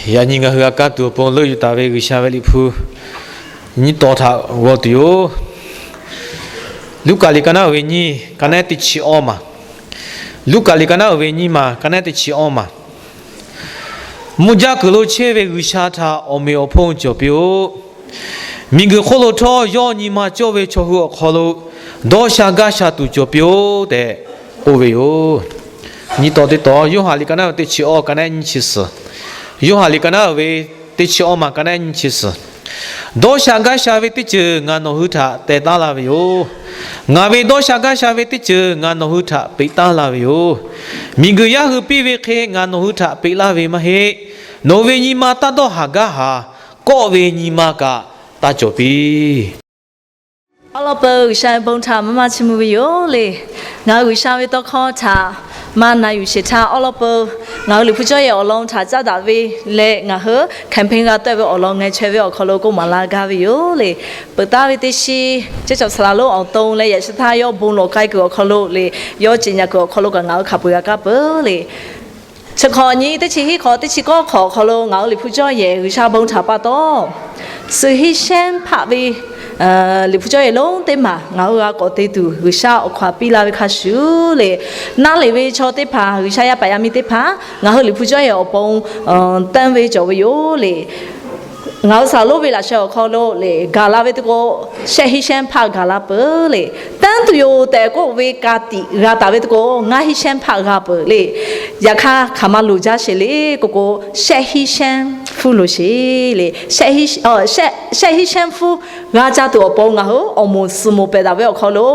Yaꞈ nyi ngaˬ hui g'a kaˇ tuˬ awˬ pon leuˆ yuˬ taˍ ve G'uiˬsha ve liꞈ hpu nyiˇ taw htaꞈ g'aw tuˬ yoˬ. Luˉkaꞈ liꞈ ka naˉ uiˍ ve nyiˇ, ka naˉ teˇ chi awˇ maˬ. Luˉkaꞈ liꞈ ka naˉ uiˍ ve nyiˇ maˬ, ka naˉ teˇ chi awˇ maˬ. Mvuhˇ jaˇ kuiˬ lo chehˇ ve G'uiˬsha htaꞈ awˬ meꞈ awˬ hponˇ cawˬ piˇ-oˆ. Miˬguiˬ hk'oˆ lo htawˇ yawˇ nyi ma cawˇ ve chaw hui awˬ hk'aw lo dawˇ sha gaˇ sha tuˬ cawˬ piˇ-oˆ tehꞈ k'oˆ ve yoˬ. Nyiˇ taw teˇ taw, Yoˇhanˬ liꞈ ka naˉ uiˍ teˇ chi awˇ, ka naˉ nyiˇ chi suhˍ. Yoˇhanˬ liꞈ ka naˉ uiˍ ve teˇ chi awˇ maˬ, ka naˉ nyiˇ chi suhˍ. Dawˇ sha gaˇ sha ve teˇ ceuˬ ngaˬ nawˬ hui htaꞈ teh taˉ laˇ ve yoˬ. Ngaˬ ve dawˇ sha gaˇ sha ve teˇ ceuˬ ngaˬ nawˬ hui htaꞈ peꞈ taˉ laˇ ve yoˬ. Miˬguiˬ yaˇ hui piˇ ve hk'e ngaˬ nawˬ hui htaꞈ peꞈ laˇ ve maˇ heˆ. Nawˬ hui ve nyi ma taˇ dawˇ haˍ gaˇ haˍ. Kawˆ ve nyi ma kaꞈ taˇ cawˬ piˇ. Awˉ lawˉ peuˬ G'uiˬsha ve bon htaꞈ maˇ maˇ chiˇ mvuh ve yoˬ le. Ngaˬ hui G'uiˬsha ve tawˇ hkawˇ htaꞈ maˇ na yuˬ sheˍ htaˇ, awˉ lawˉ peuˬ ngaˬ hui Liꞈ hpu cawˇ yehˬ awˬ lawn htaꞈ caˉ daꞈ ve leh, ngaˬ hui campaign g'a tawˆ ve awˬ lawn ngeh chaweh ve awˬ hk'aw lo k'oˆ maˍ laˇ gaˇ ve yoˬ le. Peuˬ taˍ ve teˇ shi, ceˇ cawˬ saˍ laˍ lonˉ awˬ to leh yaꞈ shi htaˇ yawˇ bon lawˬ k'ai kuiˬ awˬ hk'aw lo le, yawˇ ceˬ nyaꞈ kuiˬ awˬ hk'aw lo kaꞈ ngaˬ hui hk'a peu-eˬ g'a kaˇ peuˬ le. Chi hk'awꞈ nyi teˇ chi hiˉ hk'awꞈ teˇ chi kawˇ hk'awꞈ awˬ hk'aw lo ngaˬ hui Liꞈ hpu cawˇ yehˬ G'uiˬsha bon htaꞈ pa taw, suhˍ hiˉ shehnˉ hpaˆ ve Liꞈ hpu cawˇ yehˬ lonˉ teˇ maˬ ngaˬ hui g'a k'awꞈ te tuˬ G'uiˬsha awˬ hk'aw piˇ laˇ ve hk'a shuˍ le, naˇ leˬ ve chaw teˇ hpaˍ, G'uiˬsha yaˇ paˍ yaˇ miˇ teˇ hpaˍ ngaˬ hui Liꞈ hpu cawˇ yehˬ awˬ pon tanˇ ve cawˬ ve yoˬ le. Ngaˬ hui saˍ laˍ lonˉ ve laꞈ sheh awˬ hk'aw lo le, gaˬ la ve teˇ k'o, shehˆ hiˉ shehnˉ hpaˆ gaˬ la peuˬ le. Tanˇ tuˬ yoˬ tehꞈ k'oˆ ve ka tiꞈ g'a taˍ ve teˇ k'o, ngaˇ hiˉ shehnˉ hpaˆ g'a peuˬ le. Yaꞈ hk'aˇ hk'aˬ ma loˍ jaˇ sheˍ le k'oˆ k'o, shehˆ hiˉ shehnˉ hpfuhˇ loˍ sheˍ le. Shehˆ hiˉ shehnˉ hpfuhˇ g'a caˇ tuˬ awˬ pon ngaˬ hui awˬ moˍ suhˍ moˍ pehˬ daꞈ ve awˬ hk'aw lo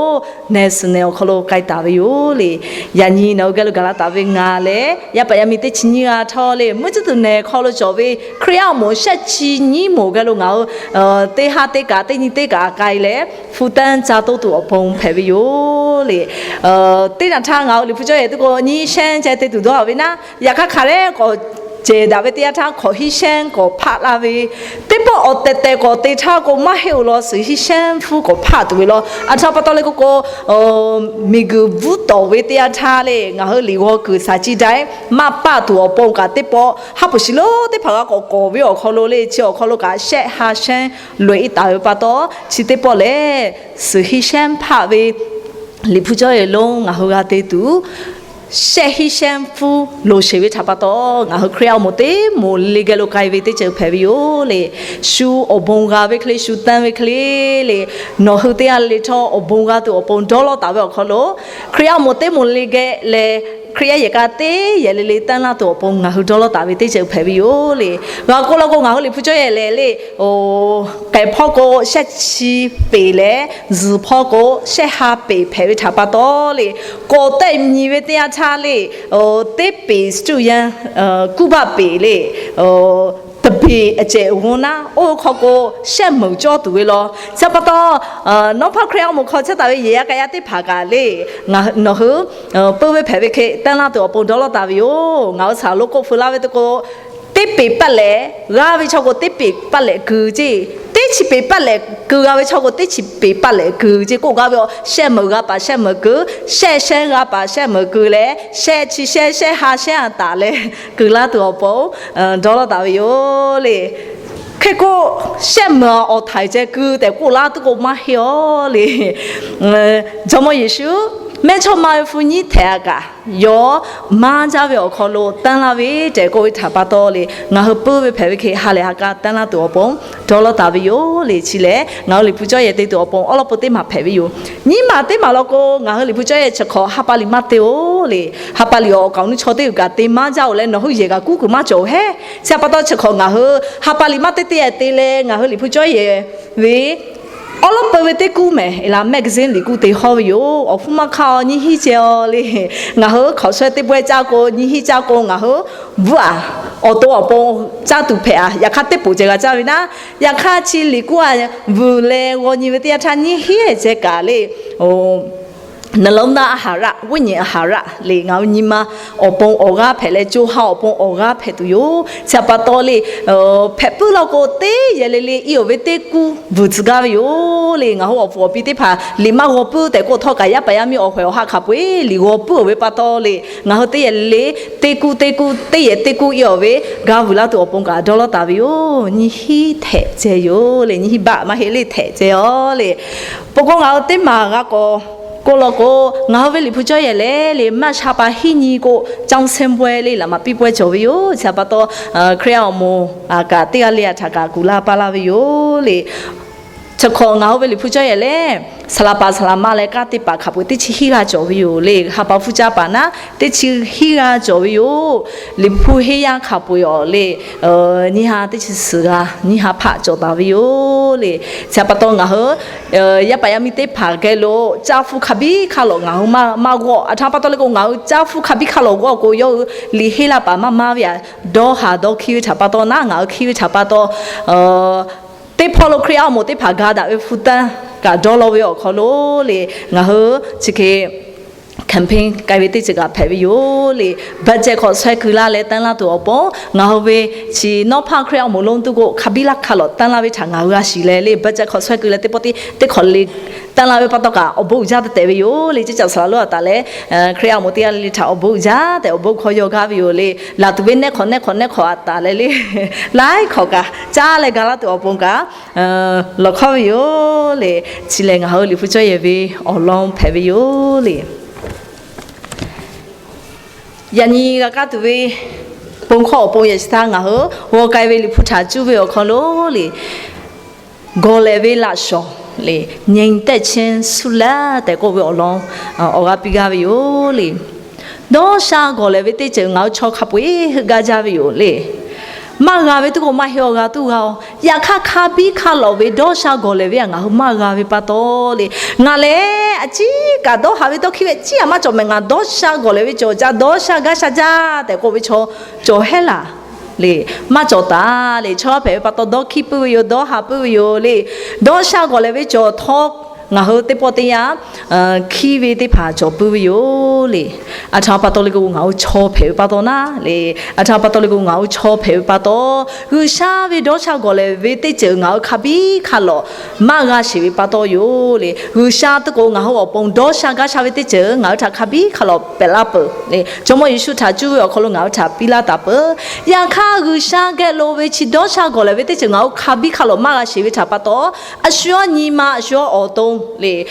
nehˬ suhˍ nehˬ awˬ hk'aw lo k'ai taˍ ve yoˬ le. Yaꞈ nyi nawˬ hui geh lo gaˬ la taˍ ve ngaˬ leh yaˇ paˍ yaˇ miˇ teˇ chi nyiˇ g'aˇ htawˇ le, mvuhˇ tcuhˉ tuˬ nehˬ hk'aw lo cawˬ ve Hkriꞈ yaˇ awˬ moˍ shehˆ chi nyiˇ moˍ geh lo ngaˬ hui teˇ haˉ teˇ kaꞈ teˇ nyi teˇ kaꞈ k'ai leh, hpu tanˇ ca toˆ tuˬ awˬ pon hpehꞈ ve yoˬ le. Teˇ naꞈ htaˇ ngaˬ hui Liꞈ hpu cawˇ yehˬ teˇ k'o nyiˇ shehnˉ ceh te tuˬ dawˇ ve naˉ, yaꞈ hk'aˇ hk'aˬ lehˬ k'awꞈ cehˬ daꞈ ve teˇ yanˇ htaˇ hkawꞈ hiˉ shehnˉ k'awꞈ hpaˆ laˇ ve, teˇ pawˆ awˬ tehˬ tehˬ k'awꞈ te htaˇ k'o maˇ heˆ-oˬ law suhˍ hiˉ shehnˉ hpfuhˇ k'awꞈ hpaˆ tuˬ ve law. Aˬ htoꞈ ma pa taw le k'oˆ k'o, miˬguiˬ bvuhˇ tawˍ ve teˇ yanˇ htaˇ le, ngaˬ hui liꞈ g'aw kuiˬ saˍ ciˇ daiˇ maˇ paˆ tuˬ awˬ pon kaꞈ teˇ pawˆ haˉ pui shiˍ lonˉ teˇ hpaˍ g'a k'awꞈ k'awˍ ve awˬ hk'aw lo le, chi awˬ hk'aw lo kaꞈ shehˆ ha shehnˉ loꞈ-e taˍ ve pa taw, chi teˇ pawˆ lehˬ suhˍ hiˉ shehnˉ hpaˆ ve Liꞈ hpu cawˇ yehˬ lonˉ ngaˬ hui g'a te tuˬ, shehˆ hiˉ shehnˉ hpfuhˇ loˍ sheˍ ve htaꞈ pa taw, ngaˬ hui Hkriꞈ yaˇ awˬ moˍ teˇ moˍ le geh lo k'ai ve teˇ ceuˬ hpehꞈ ve yoˬ le. Shu awˬ bon g'a ve hk'e le, shu tanˇ ve hk'e le le, nawˬ hui teˇ g'aˇ le le htawˇ awˬ bon g'a tuˬ awˬ pon dawˇ lawˇ taˍ ve awˬ hk'aw lo, Hkriꞈ yaˇ awˬ moˍ teˇ moˍ le geh leh Hkriꞈ yaˇ yehˬ k'a teˇ yehˬ le le tanˇ laˇ tuˬ awˬ pon ngaˬ hui dawˇ lawˇ taˍ ve teˇ ceuˬ hpehꞈ ve yoˬ le. G'a k'oˆ law k'o, ngaˬ hui Liꞈ hpu cawˇ yehˬ lehˬ le, k'ehˬ hpawˇ k'o shehˆ chi peˍ leh, zuhˬ hpawˇ k'o shehˆ ha peˍ hpehꞈ ve htaꞈ pa taw le, k'awꞈ tehˆ nyi ve teˇ yanˇ htaˇ le, teˇ peˍ cuˇ yanˇ kuˇ baˆ peˍ le, teˇ peˍ a cehˬ g'awˇ naˉ oˇ ve hk'aw k'o shehˆ meunˍ cawˇ tuˬ ve law. Chi pa taw, nawˉ hpawˇ Hkriꞈ yaˇ awˬ moˍ hk'aw chehˇ taˍ ve yehˬ yaˇ k'a yaˇ teˇ hpaˍ kaꞈ le, nawˬ hui peu ve hpehꞈ ve hk'e tanˇ laˇ tuˬ awˬ pon dawˇ lawˇ taˍ ve yoˬ. Ngaˬ hui saˍ laˍ lonˉ k'oˆ feu laˇ ve teˇ k'o, teˇ peˍ paˆ lehˍ g'a ve chaw k'o teˇ peˍ paˆ lehˍ keu ceˇ, teˇ chi peˍ paˆ lehˍ keu g'a ve chaw k'o teˇ chi peˍ paˆ lehˍ keu ceˇ k'oˆ gaˇ ve, shehˆ meunˍ g'a paˍ shehˆ meunˍ keu, shehˆ shehnˉ g'a paˍ shehˆ meunˍ keu leh, shehˆ chi shehnˉ shehˆ ha shehnˉ a taˍ leh keu laˇ tuˬ awˬ pon dawˇ lawˇ taˍ ve yoˬ le. Hk'e k'o, shehˆ meunˍ awˬ htaiˍ ceh keu tehꞈ k'oˆ laˇ tuˬ k'o maˇ heˆ-oˬ le. Jawˇmawˇ Yeˍsuˆ mehˇchawˇma ve hpu nyiˇ htehꞈ a kaꞈ yawˇ maˇ jaˇ ve awˬ hk'aw lo tanˇ laˇ ve tehꞈ k'oˆ ve htaꞈ pa taw le, ngaˬ hui peu ve hpehꞈ ve hk'e ha lehˬ ha k'a tanˇ laˇ tuˬ awˬ pon dawˇ lawˇ taˍ ve yoˬ le. Chi lehˬ ngaˬ hui Liꞈ hpu cawˇ yehˬ te tuˬ awˬ pon awˉ lawˉ peu teˇ maˬ hpehꞈ ve yoˬ. Nyiˇ maˬ teˇ maˬ law k'o, ngaˬ hui Liꞈ hpu cawˇ yehˬ chi hk'awꞈ ha pa liꞈ maˇ te-oˬ le. Ha pa liꞈ awˬ kaˍ awˬ nuˇ chaw teˇ g'uiˬ kaꞈ te maˇ jaˇ-oˬ leh nawˬ hui yehˬ kaꞈ kuˉ kuiˬ maˇ cawˬ-oˬ hehˉ. Chi pa taw chi hk'awꞈ ngaˬ hui ha pa liꞈ maˇ te teˇ yehˬ te leh ngaˬ hui Liꞈ hpu cawˇ yehˬ ve awˉ lawˉ peu ve teˇ kuˉ mehˍ, eˬ laˬ magazine liꞈ kuˉ te hawˇ ve yoˬ. Awˬ hpfuhˇ maˇ hk'aˇ-oˬ, nyiˇ hinˉ ceh-oˬ le. Ngaˬ hui hk'awꞈ shawehˇ teˇ pawehˇ caˇ k'o, nyiˇ hinˉ caˇ k'o, ngaˬ hui bvuhˆ-aˬ awˬ to awˬ pon caˇ tuˬ hpehꞈ-aˬ. Yaꞈ hk'aˇ teˇ poˍ ceh g'a caˇ ve naˉ, yaꞈ hk'aˇ chi liꞈ kuˉ-a vuiˬ leh g'aw nyi ve teˇ yanˇ htaˇ nyiˇ hinˉ ceh kaꞈ le, oˬ နၢလီနႃႉ အႁႃရ ဝိညာဉ် အႁႃရ le, ngaˬ hui nyi ma awˬ pon awˬ g'aˇ hpehꞈ leh, co ha awˬ pon awˬ g'aˇ hpehꞈ tuˬ yoˬ. Chi htaꞈ pa taw le, hpehꞈ puiˉ law k'o, teˇ yehˬ le le i awˬ ve teˇ kuˇ vuiˬ tcuh gaˇ ve yoˬ le. Ngaˬ hui awˬ puˍ awˬ pi teˇ hpaˍ liꞈ maˇ g'aw puiˉ tehꞈ k'oˆ htawˇ kaꞈ, yaˇ paˍ yaˇ miˇ awˬ hawehˬ awˬ ha hk'a peu-eˬ liꞈ g'aw puiˉ-oˬ ve pa taw le, ngaˬ hui teˇ yehˬ le le teˇ kuˇ teˇ kuˇ, teˇ yehˬ teˇ kuˇ i awˬ ve g'a vuiˬ laˇ tuˬ awˬ pon kaꞈ dawˇ lawˇ taˍ ve yoˬ. Nyiˇ hinˉ htehꞈ ceh yoˬ le, nyiˇ hinˉ baˆ maˇ heˆ le, htehꞈ ceh-oˬ le. Pon k'o, ngaˬ hui teˇ maˬ g'a k'awꞈ k'oˆ law k'o, ngaˬ hui ve Liꞈ hpu cawˇ yehˬ le le, March ha pa hiˉ nyi k'o, caˇ sehˇ pawehˇ le, laꞈ maˍ piˇ pawehˇ cawˬ ve yoˬ. Chi htaꞈ pa taw, Hkriꞈ yaˇ awˬ moˍ kaꞈ teˇ g'aˇ le a htaꞈ kaꞈ kuˬ laˇ paˇ laˇ ve yoˬ le. Chi hk'awꞈ ngaˬ hui ve Liꞈ hpu cawˇ yehˬ lehˬ, saˍ laˍ paˍ saˍ laˍ ma leh kanˉ teˇ hpaˍ hk'a peu-eˬ teˇ chi hiˉ g'aˇ cawˬ ve yoˬ le. Ha pa hpfuhˇ caˇ paˍ naˉ teˇ chi hiˉ g'aˇ cawˬ ve yoˬ. Liꞈ hpu henˇ yaˇ hk'a peu-eˬ awˬ le, nyiˇ ha teˇ chi suhˍ g'a, nyiˇ ha hpaˆ cawˬ taˍ ve yoˬ le. Chi htaꞈ pa taw ngaˬ hui yaˇ paˍ yaˇ miˇ teˇ hpaˍ geh lo caˇ hpfuhˇ hk'a biˇ hk'a lawꞈ ngaˬ hui maˇ g'awˆ. Aˬ htoꞈ ma pa taw le k'o, ngaˬ hui caˇ hpfuhˇ hk'a biˇ hk'a lawꞈ g'awˆ k'o, yawˇ hui liꞈ henˇ laˇ paˍ maˇ maˇ ve aꞈ, dawˇ haˍ dawˇ hkiˇ ve htaꞈ pa taw naˉ, ngaˬ hui hkiˇ ve htaꞈ pa taw, teˇ hpawˇ lo Hkriꞈ yaˇ awˬ moˍ teˇ hpaˍ ga daꞈ ve hpu tanˇ kaꞈ dawˇ law ve awˬ hk'aw lo le, ngaˬ hui chi hk'e campaign k'ai ve teˇ ceuˬ kaꞈ hpehꞈ ve yoˬ le. Budget hk'awꞈ shawehˇ keu laˇ leh tanˇ laˇ tuˬ awˬ pon, ngaˬ hui ve chi Nawˉ hpaˇ Hkriꞈ yaˇ awˬ moˍ lonˉ tuˬ k'o, hk'a biˇ laˇ hk'a lawꞈ tanˇ laˇ ve htaꞈ ngaˬ hui g'a shiˍ leh le, budget hk'awꞈ shawehˇ keu leh teˇ pawˆ teˇ hk'awꞈ le tanˇ laˇ ve pa taw kaꞈ awˬ bon uiˍ jaˇ te tehꞈ ve yoˬ le. Ceˇ caꞈ saˍ laˍ lonˉ a taˍ leh, Hkriꞈ yaˇ awˬ moˍ teˇ g'aˇ le le htaꞈ awˬ bon uiˍ jaˇ tehꞈ awˬ bon hk'aw yaw gaˇ ve yoˬ le. Laˬ tuˬ ve neˇ hk'awꞈ neˇ hk'awꞈ neˇ hk'awꞈ a taˍ leh le, laiˉ hk'awꞈ kaꞈ caˇ leh ga laˇ tuˬ awˬ pon kaꞈ lawˬ hkawˉ ve yoˬ le. Chi lehˬ ngaˬ hui Liꞈ hpu cawˇ yehˬ ve awˬ lawn hpehꞈ ve yoˬ le. Yaꞈ nyi g'a kaˇ tuˬ ve pon hkawˇ awˬ pon yehˬ chi htaˇ ngaˬ hui g'aw k'ai ve Liꞈ hpu htaꞈ cuˇ ve awˬ hk'aw lo le, gawˬ lehˬ ve laꞈ shawnˍ le, ငြိမ်သက်ခြင်းဆုလပ် tehꞈ k'oˆ ve awˬ lawn awˬ g'aˇ piˇ gaˇ ve yoˬ le. Dawˇ sha gawˬ lehˬ ve teˇ ceuˬ ngaˬ hui chaw hk'a peu-eˬ heuˆ gaˇ jaˇ ve yoˬ le. Maˇ g'a ve tuˉ k'o maˇ heˆ, awˬ g'a tuˉ g'a-oˬ. Yaꞈ hk'aˇ hk'a biˇ hk'a lawꞈ ve dawˇ sha gawˬ lehˬ ve htaꞈ ngaˬ hui maˇ g'a ve pa taw le, ngaˬ lehˬ a ciˉ kaꞈ dawˇ haˍ ve dawˇ hkiˇ ve ciˉ a maˇ cawˬ mehˍ, ngaˬ dawˇ sha gawˬ lehˬ ve cawˬ jaˇ, dawˇ sha gaˇ sha jaˇ tehꞈ k'oˆ ve chaw cawˬ hehˉ laˬ le. Maˇ cawˬ taˍ le. Chaw hpehꞈ ve pa taw dawˇ hkiˇ puiˉ ve yoˬ, dawˇ haˍ puiˉ ve yoˬ le. Dawˇ sha gawˬ lehˬ ve cawˬ htawˇ ngaˬ hui teˇ pawˆ teˇ yanˇ hkiˇ ve teˇ hpaˍ cawˬ puiˉ ve yoˬ le. Aˬ htoꞈ ma pa taw le k'o, ngaˬ hui chaw hpehꞈ ve pa taw naˉ le, aˬ htoꞈ ma pa taw le k'o, ngaˬ hui chaw hpehꞈ ve pa taw, G'uiˬsha ve dawˇ sha gawˬ lehˬ ve teˇ ceuˬ ngaˬ hui hk'a biˇ hk'a lawꞈ maˇ g'a sheˍ ve pa taw yoˬ le. G'uiˬsha tuˉ k'o ngaˬ hui awˬ pon dawˇ sha gaˇ sha ve teˇ ceuˬ ngaˬ hui htaꞈ hk'a biˇ hk'a lawꞈ pehꞈ laˇ peuˬ le. Jawˇmawˇ Yeˍsuˆ htaꞈ cuˇ ve awˬ hk'aw lo ngaˬ hui htaꞈ piˇ laˇ taˍ peuˬ. Yaꞈ hk'aˇ G'uiˬsha geh lo ve chi dawˇ sha gawˬ lehˬ ve teˇ ceuˬ ngaˬ hui hk'a biˇ hk'a lawꞈ maˇ g'a sheˍ ve htaꞈ pa taw, a shu awˬ nyi ma a shu awˬ to le,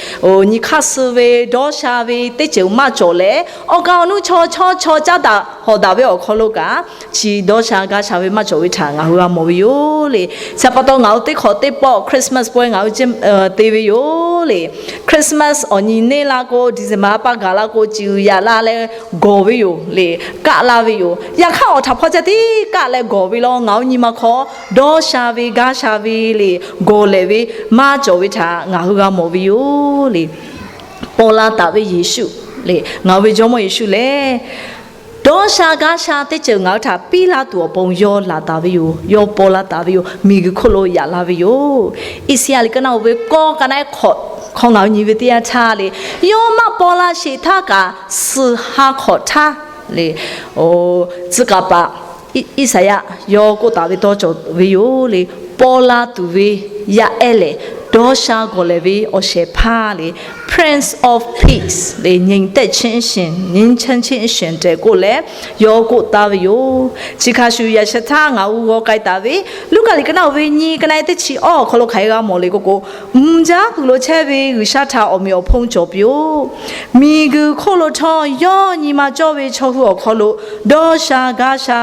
nyi hk'aˇ suh ve dawˇ sha ve teˇ ceuˬ maˇ cawˬ leh, awˬ kaˍ awˬ nuˇ chaw chaw chaw caˉ daꞈ hawˍ daꞈ ve awˬ hk'aw lo kaꞈ, chi dawˇ sha gaˇ sha ve maˇ cawˬ ve htaꞈ ngaˬ hui g'a mawˬ ve yoˬ le. Chi htaꞈ pa taw ngaˬ hui teˇ hk'awꞈ teˇ pawˆ Christmas pawehˇ ngaˬ hui te ve yoˬ le. Christmas awˬ nyi neˇ la k'o, December a paˇ gaˬ la k'o, ciˬ uiˍ yaꞈ la leh gawˬ ve yoˬ le, kaˆ la ve yoˬ. Yaꞈ hk'aˇ awˬ htaꞈ hpaw ca tiˉ kaˆ leh gawˬ ve law, ngaˬ hui nyi ma hk'aw dawˇ sha ve gaˇ sha ve le, gawˬ lehˬ ve maˇ cawˬ ve htaꞈ ngaˬ hui g'a mawˬ ve yoˬ le. Paw la taˍ ve Yeˍsuˆ le, ngaˬ hui ve Jawˇmawˇ Yeˍsuˆ lehˬ, dawˇ sha gaˇ sha teˇ ceuˬ ngaˬ hui htaꞈ piˇ laˇ tuˬ awˬ pon yaw laˬ taˍ ve yoˬ. Yaw paw la taˍ ve yoˬ. Miˬguiˬ hk'oˆ lo yaꞈ la ve yoˬ. Iˉsaˍyaˆ liꞈ ka naˆ uiˍ ve kawˇ ka naˆ hk'awꞈ hk'aw ngaˬ hui nyi ve teˇ yanˇ htaˇ le, yawˇ maˇ paw la sheˍ htaˇ kaꞈ, suhˍ ha hk'awꞈ htaˇ le, tcuh kaˍ paˍ Iˉsaˍyaˆ yawˇ k'oˆ taˍ ve tawˇ cawˬ ve yoˬ le. Paw la tuˬ ve yaˇ ehˉ lehˬ, dawˇ sha gawˬ lehˬ ve awˬ shehˍ hpaˇ le, Prince of Peace le, ငြိမ်သက်ခြင်းရှင်, ငြိမ်းချမ်းခြင်းရှင် tehꞈ k'oˆ leh, yawˇ k'oˆ taˍ ve yoˬ. Chi hk'a shuˍ yaꞈ sheh htaˇ ngaˬ hui g'aw k'ai taˍ ve Luˉkaꞈ liꞈ ka naˆ uiˍ ve nyi ka naˆ teˇ chi awˇ awˬ hk'aw lo hk'aˬ hk'e g'a mawˬ le k'oˆ k'o, mvuh jaˇ kuiˬ lo chehˇ ve G'uiˬsha htaꞈ awˬ meꞈ awˬ hponˇ cawˬ piˇ-oˆ. Miˬguiˬ hk'oˆ lo htawˇ yawˇ nyi ma cawˇ ve chaw hui awˬ hk'aw lo dawˇ sha gaˇ sha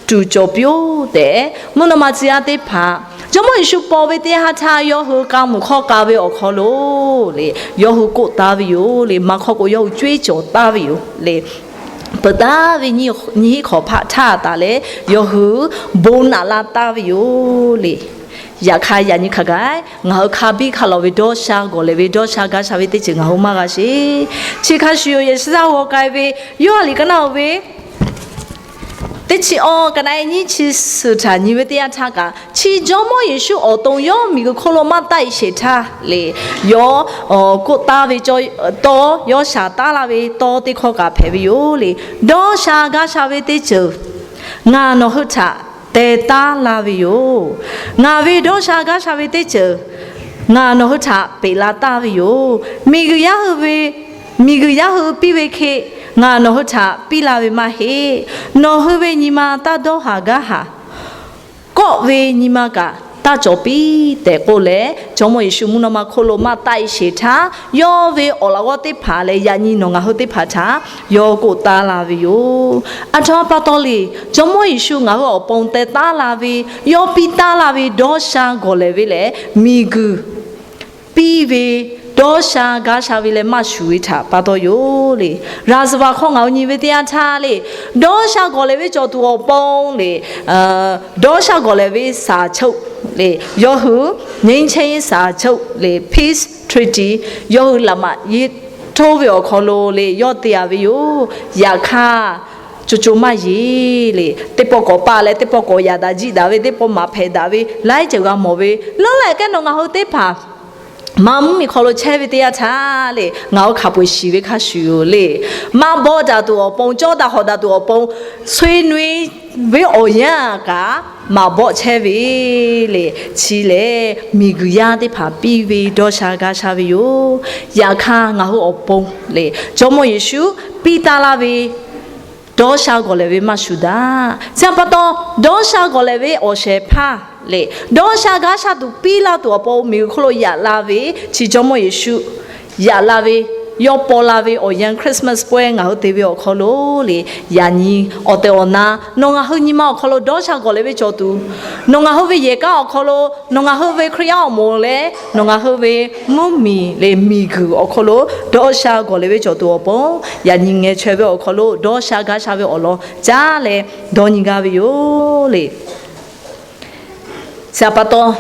tuˬ cawˬ piˇ-oˆ tehꞈ, mvuhˇ naw ma tcuh yaˇ teˇ hpaˍ Jawˇmawˇ Yeˍsuˆ paw ve teˇ ha htaˇ yawˇ hui k'a muˬ hk'awˇ k'a ve awˬ hk'aw lo le, yawˇ hui k'oˆ taˍ ve yoˬ le. Maˇ hk'awˇ k'o yawˇ hui co-eˬ cawˬ taˍ ve yoˬ le. Peuˬ taˍ ve nyiˇ hinˉ hk'awꞈ hpaˆ htaˇ taˍ leh, yawˇ hui bon naꞈ la taˍ ve yoˬ le. Yaꞈ hk'aˇ yaꞈ nyi hk'a gaˬ, ngaˬ hui hk'a biˇ hk'a lawꞈ ve dawˇ sha gawˬ lehˬ ve dawˇ sha gaˇ sha ve teˇ ceuˬ ngaˬ hui maˇ g'a sheˍ. Chi hk'a shuˍ yoˬ, yaꞈ sheh htaˇ g'aw k'ai ve Yoˇhanˬ liꞈ ka naˆ uiˍ ve Teˇ chi awˬ ka na e nyiˇ chi suhˍ htaꞈ nyi ve teˇ yanˇ htaˇ kaꞈ, chi Jawˇmawˇ Yeˍsuˆ awˬ to yawˇ miˬguiˬ hk'oˆ lo maˇ taˆ sheˍ htaˇ le, yawˇ k'oˆ taˍ ve tawˇ, yawˇ shaˍ taˉ laˇ ve tawˇ teˇ hkawˇ kaꞈ hpehꞈ ve yoˬ le. Dawˇ sha gaˇ sha ve teˇ ceuˬ ngaˬ nawˬ hui htaꞈ teh taˉ laˇ ve yoˬ. Ngaˬ ve dawˇ sha gaˇ sha ve teˇ ceuˬ ngaˬ nawˬ hui htaꞈ peꞈ la taˍ ve yoˬ. Miˬguiˬ yaˇ hui ve, miˬguiˬ yaˇ hui piˇ ve hk'e ngaˬ nawˬ hui htaꞈ piˇ la ve maˇ heˆ. Nawˬ hui ve nyi ma taˇ dawˇ haˍ gaˇ haˍ. Kawˆ ve nyi ma kaꞈ taˇ cawˬ piˇ tehꞈ k'oˆ leh, Jawˇmawˇ Yeˍsuˆ mvuhˇ naw ma hk'oˆ lo maˇ taˆ sheˍ htaˇ, yawˇ ve awˬ laꞈ g'awˇ teˇ hpaˍ leh yaꞈ nyi nawˬ ngaˬ hui teˇ hpaˍ htaꞈ yawˇ k'oˆ taˍ la ve yoˬ. Aˬ htoꞈ ma pa taw le, Jawˇmawˇ Yeˍsuˆ ngaˬ hui awˬ pon teh taˉ la ve, yawˇ piˇ taˉ la ve dawˇ sha gawˬ lehˬ ve lehˬ, miˬguiˬ piˇ ve dawˇ sha gaˇ sha ve leh maˇ shuˍ ve htaꞈ pa taw yoˬ le. Raˍzaˍvaˍ hk'aw ngaˬ hui nyi ve teˇ yanˇ htaˇ le, dawˇ sha gawˬ lehˬ ve cawˬ tuˬ awˬ pon le, dawˇ sha gawˬ lehˬ ve စာချုပ် le, yawˇ hui ငြိမ်းချမ်းရေးစာချုပ် le, Peace Treaty, yawˇ hui laꞈ maꞈ yeˇ htoˇ ve awˬ hk'aw lo le yawˇ te a ve yoˬ. Yaꞈ hk'aˇ, co co maˇ yeˬ le, teˇ pawˆ k'awꞈ paˇ leh teˇ pawˆ k'awꞈ yaꞈ daꞈ jiˆ daꞈ ve, teˇ pawˆ maˍ hpehꞈ daꞈ ve laiˉ ceuˬ g'a mawˬ ve, leuˉ leh kehˉ nawˬ ngaˬ hui teˇ hpaˍ maˇ mvuhˇmiˬ hk'aw lo chehˇ ve teˇ yanˇ htaˇ le, ngaˬ hui hk'a peu-eˬ shiˍ ve hk'a shuˍ yoˬ le. Maˇ bawˆ daꞈ tuˬ awˬ pon, cawˇ daꞈ hawꞈ daꞈ tuˬ awˬ pon, ဆွေးနွေး ve awˬ yanˇ kaꞈ maˇ bawˆ chehˇ ve le. Chi lehˬ, miˬguiˬ yaˇ teˇ hpaˍ piˇ ve dawˇ sha gaˇ sha ve yoˬ. Yaꞈ hk'aˇ, ngaˬ hui awˬ pon le, Jawˇmawˇ Yeˍsuˆ piˇ taˉ laˇ ve dawˇ sha gawˬ lehˬ ve maˇ shuˍ daꞈ. Chi pa taw, dawˇ sha gawˬ lehˬ ve awˬ shehˍ hpaˇ le, dawˇ sha gaˇ sha tuˬ piˇ laˇ tuˬ awˬ pon miˬguiˬ hk'oˆ lo yaꞈ la ve, chi Jawˇmawˇ Yeˍsuˆ yaꞈ la ve, yawˇ paw la ve awˬ yanˇ Christmas pawehˇ ngaˬ hui te ve awˬ hk'aw lo le, yaꞈ nyi awˬ tehˬ awˬ na nawˬ ngaˬ hui nyi ma awˬ hk'aw lo dawˇ sha gawˬ lehˬ ve cawˬ tuˬ, nawˬ ngaˬ hui ve yehˬ kaˉ awˬ hk'aw lo, nawˬ ngaˬ hui ve Hkriꞈ yaˇ awˬ moˍ leh nawˬ ngaˬ hui ve mvuhˇmiˬ le miˬguiˬ awˬ hk'aw lo dawˇ sha gawˬ lehˬ ve cawˬ tuˬ awˬ pon, yaꞈ nyi ngeh chaweh ve awˬ hk'aw lo dawˇ sha gaˇ sha ve awˬ lawn caˉ leh dawˇ nyi gaˇ ve yoˬ le. Chi pa taw,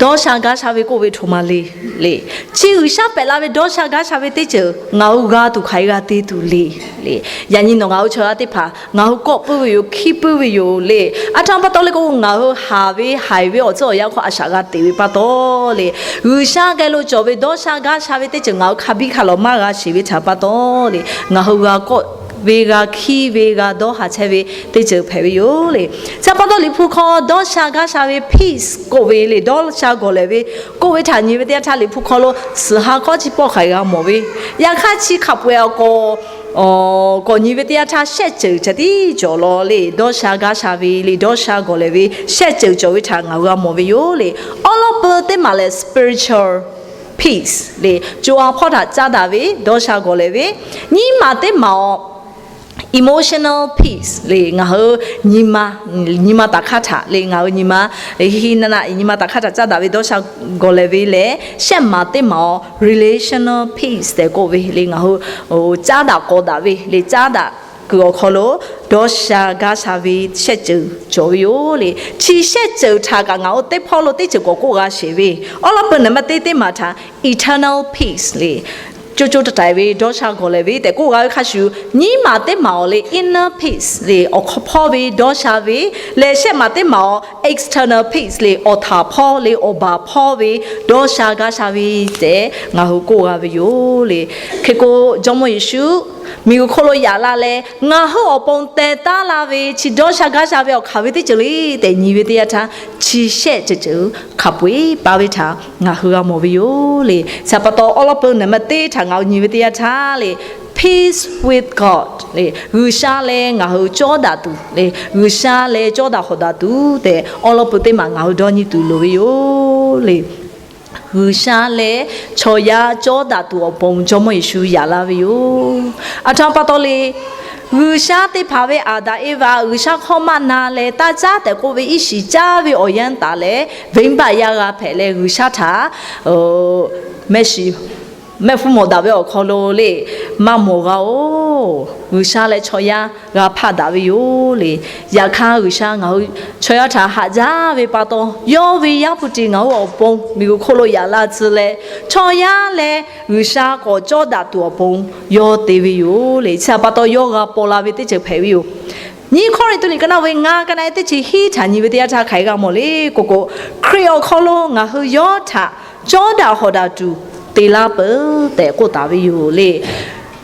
dawˇ sha gaˇ sha ve k'oˆ ve htoꞈ ma le le. Chi G'uiˬsha pehꞈ la ve dawˇ sha gaˇ sha ve teˇ ceuˬ ngaˬ hui g'a tuˬ hk'aˬ hk'e g'a te tuˬ le le. Yaꞈ nyi nawˬ ngaˬ hui chaw yaˇ teˇ hpaˍ ngaˬ hui kawˆ puiˉ ve yoˬ, hkiˉ puiˉ ve yoˬ le. Aˬ htoꞈ ma pa taw le k'o, ngaˬ hui haˍ ve haiˬ ve awˬ tcuhˉ awˬ yanˇ hk'aw a shaꞈ g'a teꞈ ve pa taw le, G'uiˬsha geh lo cawˬ ve dawˇ sha gaˇ sha ve teˇ ceuˬ ngaˬ hui hk'a biˇ hk'a lawˬ maˇ g'a sheˍ ve htaꞈ pa taw le, ngaˬ hui g'a kawˆ ve, g'a hkiˉ ve, g'a dawˇ haˍ chehˇ ve teˇ ceuˬ hpehꞈ ve yoˬ le. Chi pa taw, Liꞈ hpu hk'aw dawˇ sha gaˇ sha ve peace k'oˆ ve le, dawˇ sha gawˬ lehˬ ve k'oˆ ve htaꞈ nyi ve teˇ yanˇ htaˇ, Liꞈ hpu hk'aw lo suhˍ ha hkawˇ chi pawˆ hk'aˬ hk'e g'a mawˬ ve, yaꞈ hk'aˇ chi hk'a peu-eˬ awˬ k'awꞈ k'awꞈ nyi ve teˇ yanˇ htaˇ, shehˆ ceuˬ ceh tiˉ cawˬ law le. Dawˇ sha gaˇ sha ve le, dawˇ sha gawˬ lehˬ ve shehˆ ceuˬ cawˬ ve htaꞈ ngaˬ hui g'a mawˬ ve yoˬ le. Awˉ lawˉ peu teˇ maˬ lehˬ spiritual peace le, co ha hpawˇ htaꞈ caˉ daꞈ ve dawˇ sha gawˬ lehˬ ve, nyiˇ maˬ teˇ maˬ awˬ emotional peace le, ngaˬ hui nyi ma, nyi ma taˍ hk'aˇ htaꞈ le, ngaˬ hui nyi ma, hi hi na na nyi ma taˍ hk'aˇ htaꞈ caˉ daꞈ ve dawˇ sha gawˬ lehˬ ve lehˬ, shehˆ maˬ teˇ maˬ awˬ relational peace tehꞈ k'oˆ ve le, ngaˬ hui caˉ daꞈ k'awꞈ daꞈ ve le, caˉ daꞈ kuiˬ awˬ hk'aw lo dawˇ sha gaˇ sha ve shehˆ ceuˬ cawˬ ve yoˬ le. Chi shehˆ ceuˬ htaꞈ kaꞈ ngaˬ hui teˇ hpawˇ lo teˇ ceuˬ k'awꞈ k'oˆ g'a sheˍ ve, awˉ lawˉ peu naˍ ma teˇ teˇ maˬ htaꞈ eternal peace le, co co taiˍ taiˍ ve dawˇ sha gawˬ lehˬ ve tehꞈ k'oˆ g'a ve hk'a shuˍ, nyiˇ maˬ teˇ maˬ awˬ le inner peace le, awˬ hk'aw hpawˇ ve dawˇ sha ve lehˬ, shehˆ maˬ teˇ maˬ awˬ external peace le, awˬ htaˍ hpawˇ le, awˬ baˬ hpawˇ ve dawˇ sha gaˇ sha ve tehꞈ ngaˬ hui k'oˆ g'a ve yoˬ le. Hk'e k'o, Jawˇmawˇ Yeˍsuˆ miˬguiˬ hk'oˆ lo yaꞈ la leh ngaˬ hui awˬ pon teh taˉ laˇ ve chi dawˇ sha gaˇ sha ve awˬ hk'aˬ ve teˇ ceuˬ le tehꞈ nyi ve teˇ yanˇ htaˇ, chi shehˆ ceuˬ ceuˬ hk'a peu-eˬ paˇ ve htaꞈ ngaˬ hui g'a mawˬ ve yoˬ le. Chi pa taw, awˉ lawˉ peu naˍ ma teˇ htaꞈ ngaˬ hui nyi ve teˇ yanˇ htaˇ le, peace with God le, G'uiˬsha leh ngaˬ hui cawˇ daꞈ tuˬ le, G'uiˬsha leh cawˇ daꞈ hawꞈ daꞈ tuˬ tehꞈ awˉ lawˉ peu teˇ maˬ ngaˬ hui dawˇ nyi tuˬ loˍ ve yoˬ le. G'uiˬsha leh chaw yaˇ cawˇ daꞈ tuˬ awˬ pon Jawˇmawˇ Yeˍsuˆ yaꞈ la ve yoˬ. Aˬ htoꞈ ma pa taw le, G'uiˬsha teˇ hpaˍ ve Aˍdanˍ Eˇvaꞈ G'uiˬsha hkawˇ maˇ na leh taˇ caˉ tehꞈ k'oˆ ve iˉ shiˍ caˇ ve awˬ yanˇ taˍ leh, venˇbaˆ yaˇ g'a hpehꞈ leh G'uiˬsha htaꞈ mehˆ shiˍ mehˆ hpfuhˇ mawˬ daꞈ ve awˬ hk'aw lo le, maˇ mawˬ g'a-oˬ. G'uiˬsha leh chaw yaˇ g'a hpaˆ daꞈ ve yoˬ le. Yaꞈ hk'aˇ, G'uiˬsha ngaˬ hui chaw yaˇ htaꞈ haꞈ jaˇ ve pa taw, yawˇ ve Yaˇ hpu tiꞈ ngaˬ hui awˬ pon miˬguiˬ hk'oˆ lo yaꞈ la tcuh leh, chaw yaˇ leh G'uiˬsha k'awꞈ cawˇ daꞈ tuˬ awˬ pon yawˇ te ve yoˬ le. Chi pa taw, yawˇ g'a paw la ve teˇ ceuˬ hpehꞈ ve yoˬ. Nyiˇ Hkawˇrenˍhtuˆ liꞈ ka naˆ ve ngaˇ, ka naˆ eˉ teˇ chi hiˉ htaꞈ nyi ve teˇ yanˇ htaˇ hk'aˬ hk'e g'a mawˬ le k'o k'o, Hkriꞈ awˬ hk'aw lo ngaˬ hui yawˇ htaꞈ cawˇ daꞈ hawꞈ daꞈ tuˬ te laˇ peuˬ tehꞈ k'oˆ taˍ ve yoˬ le.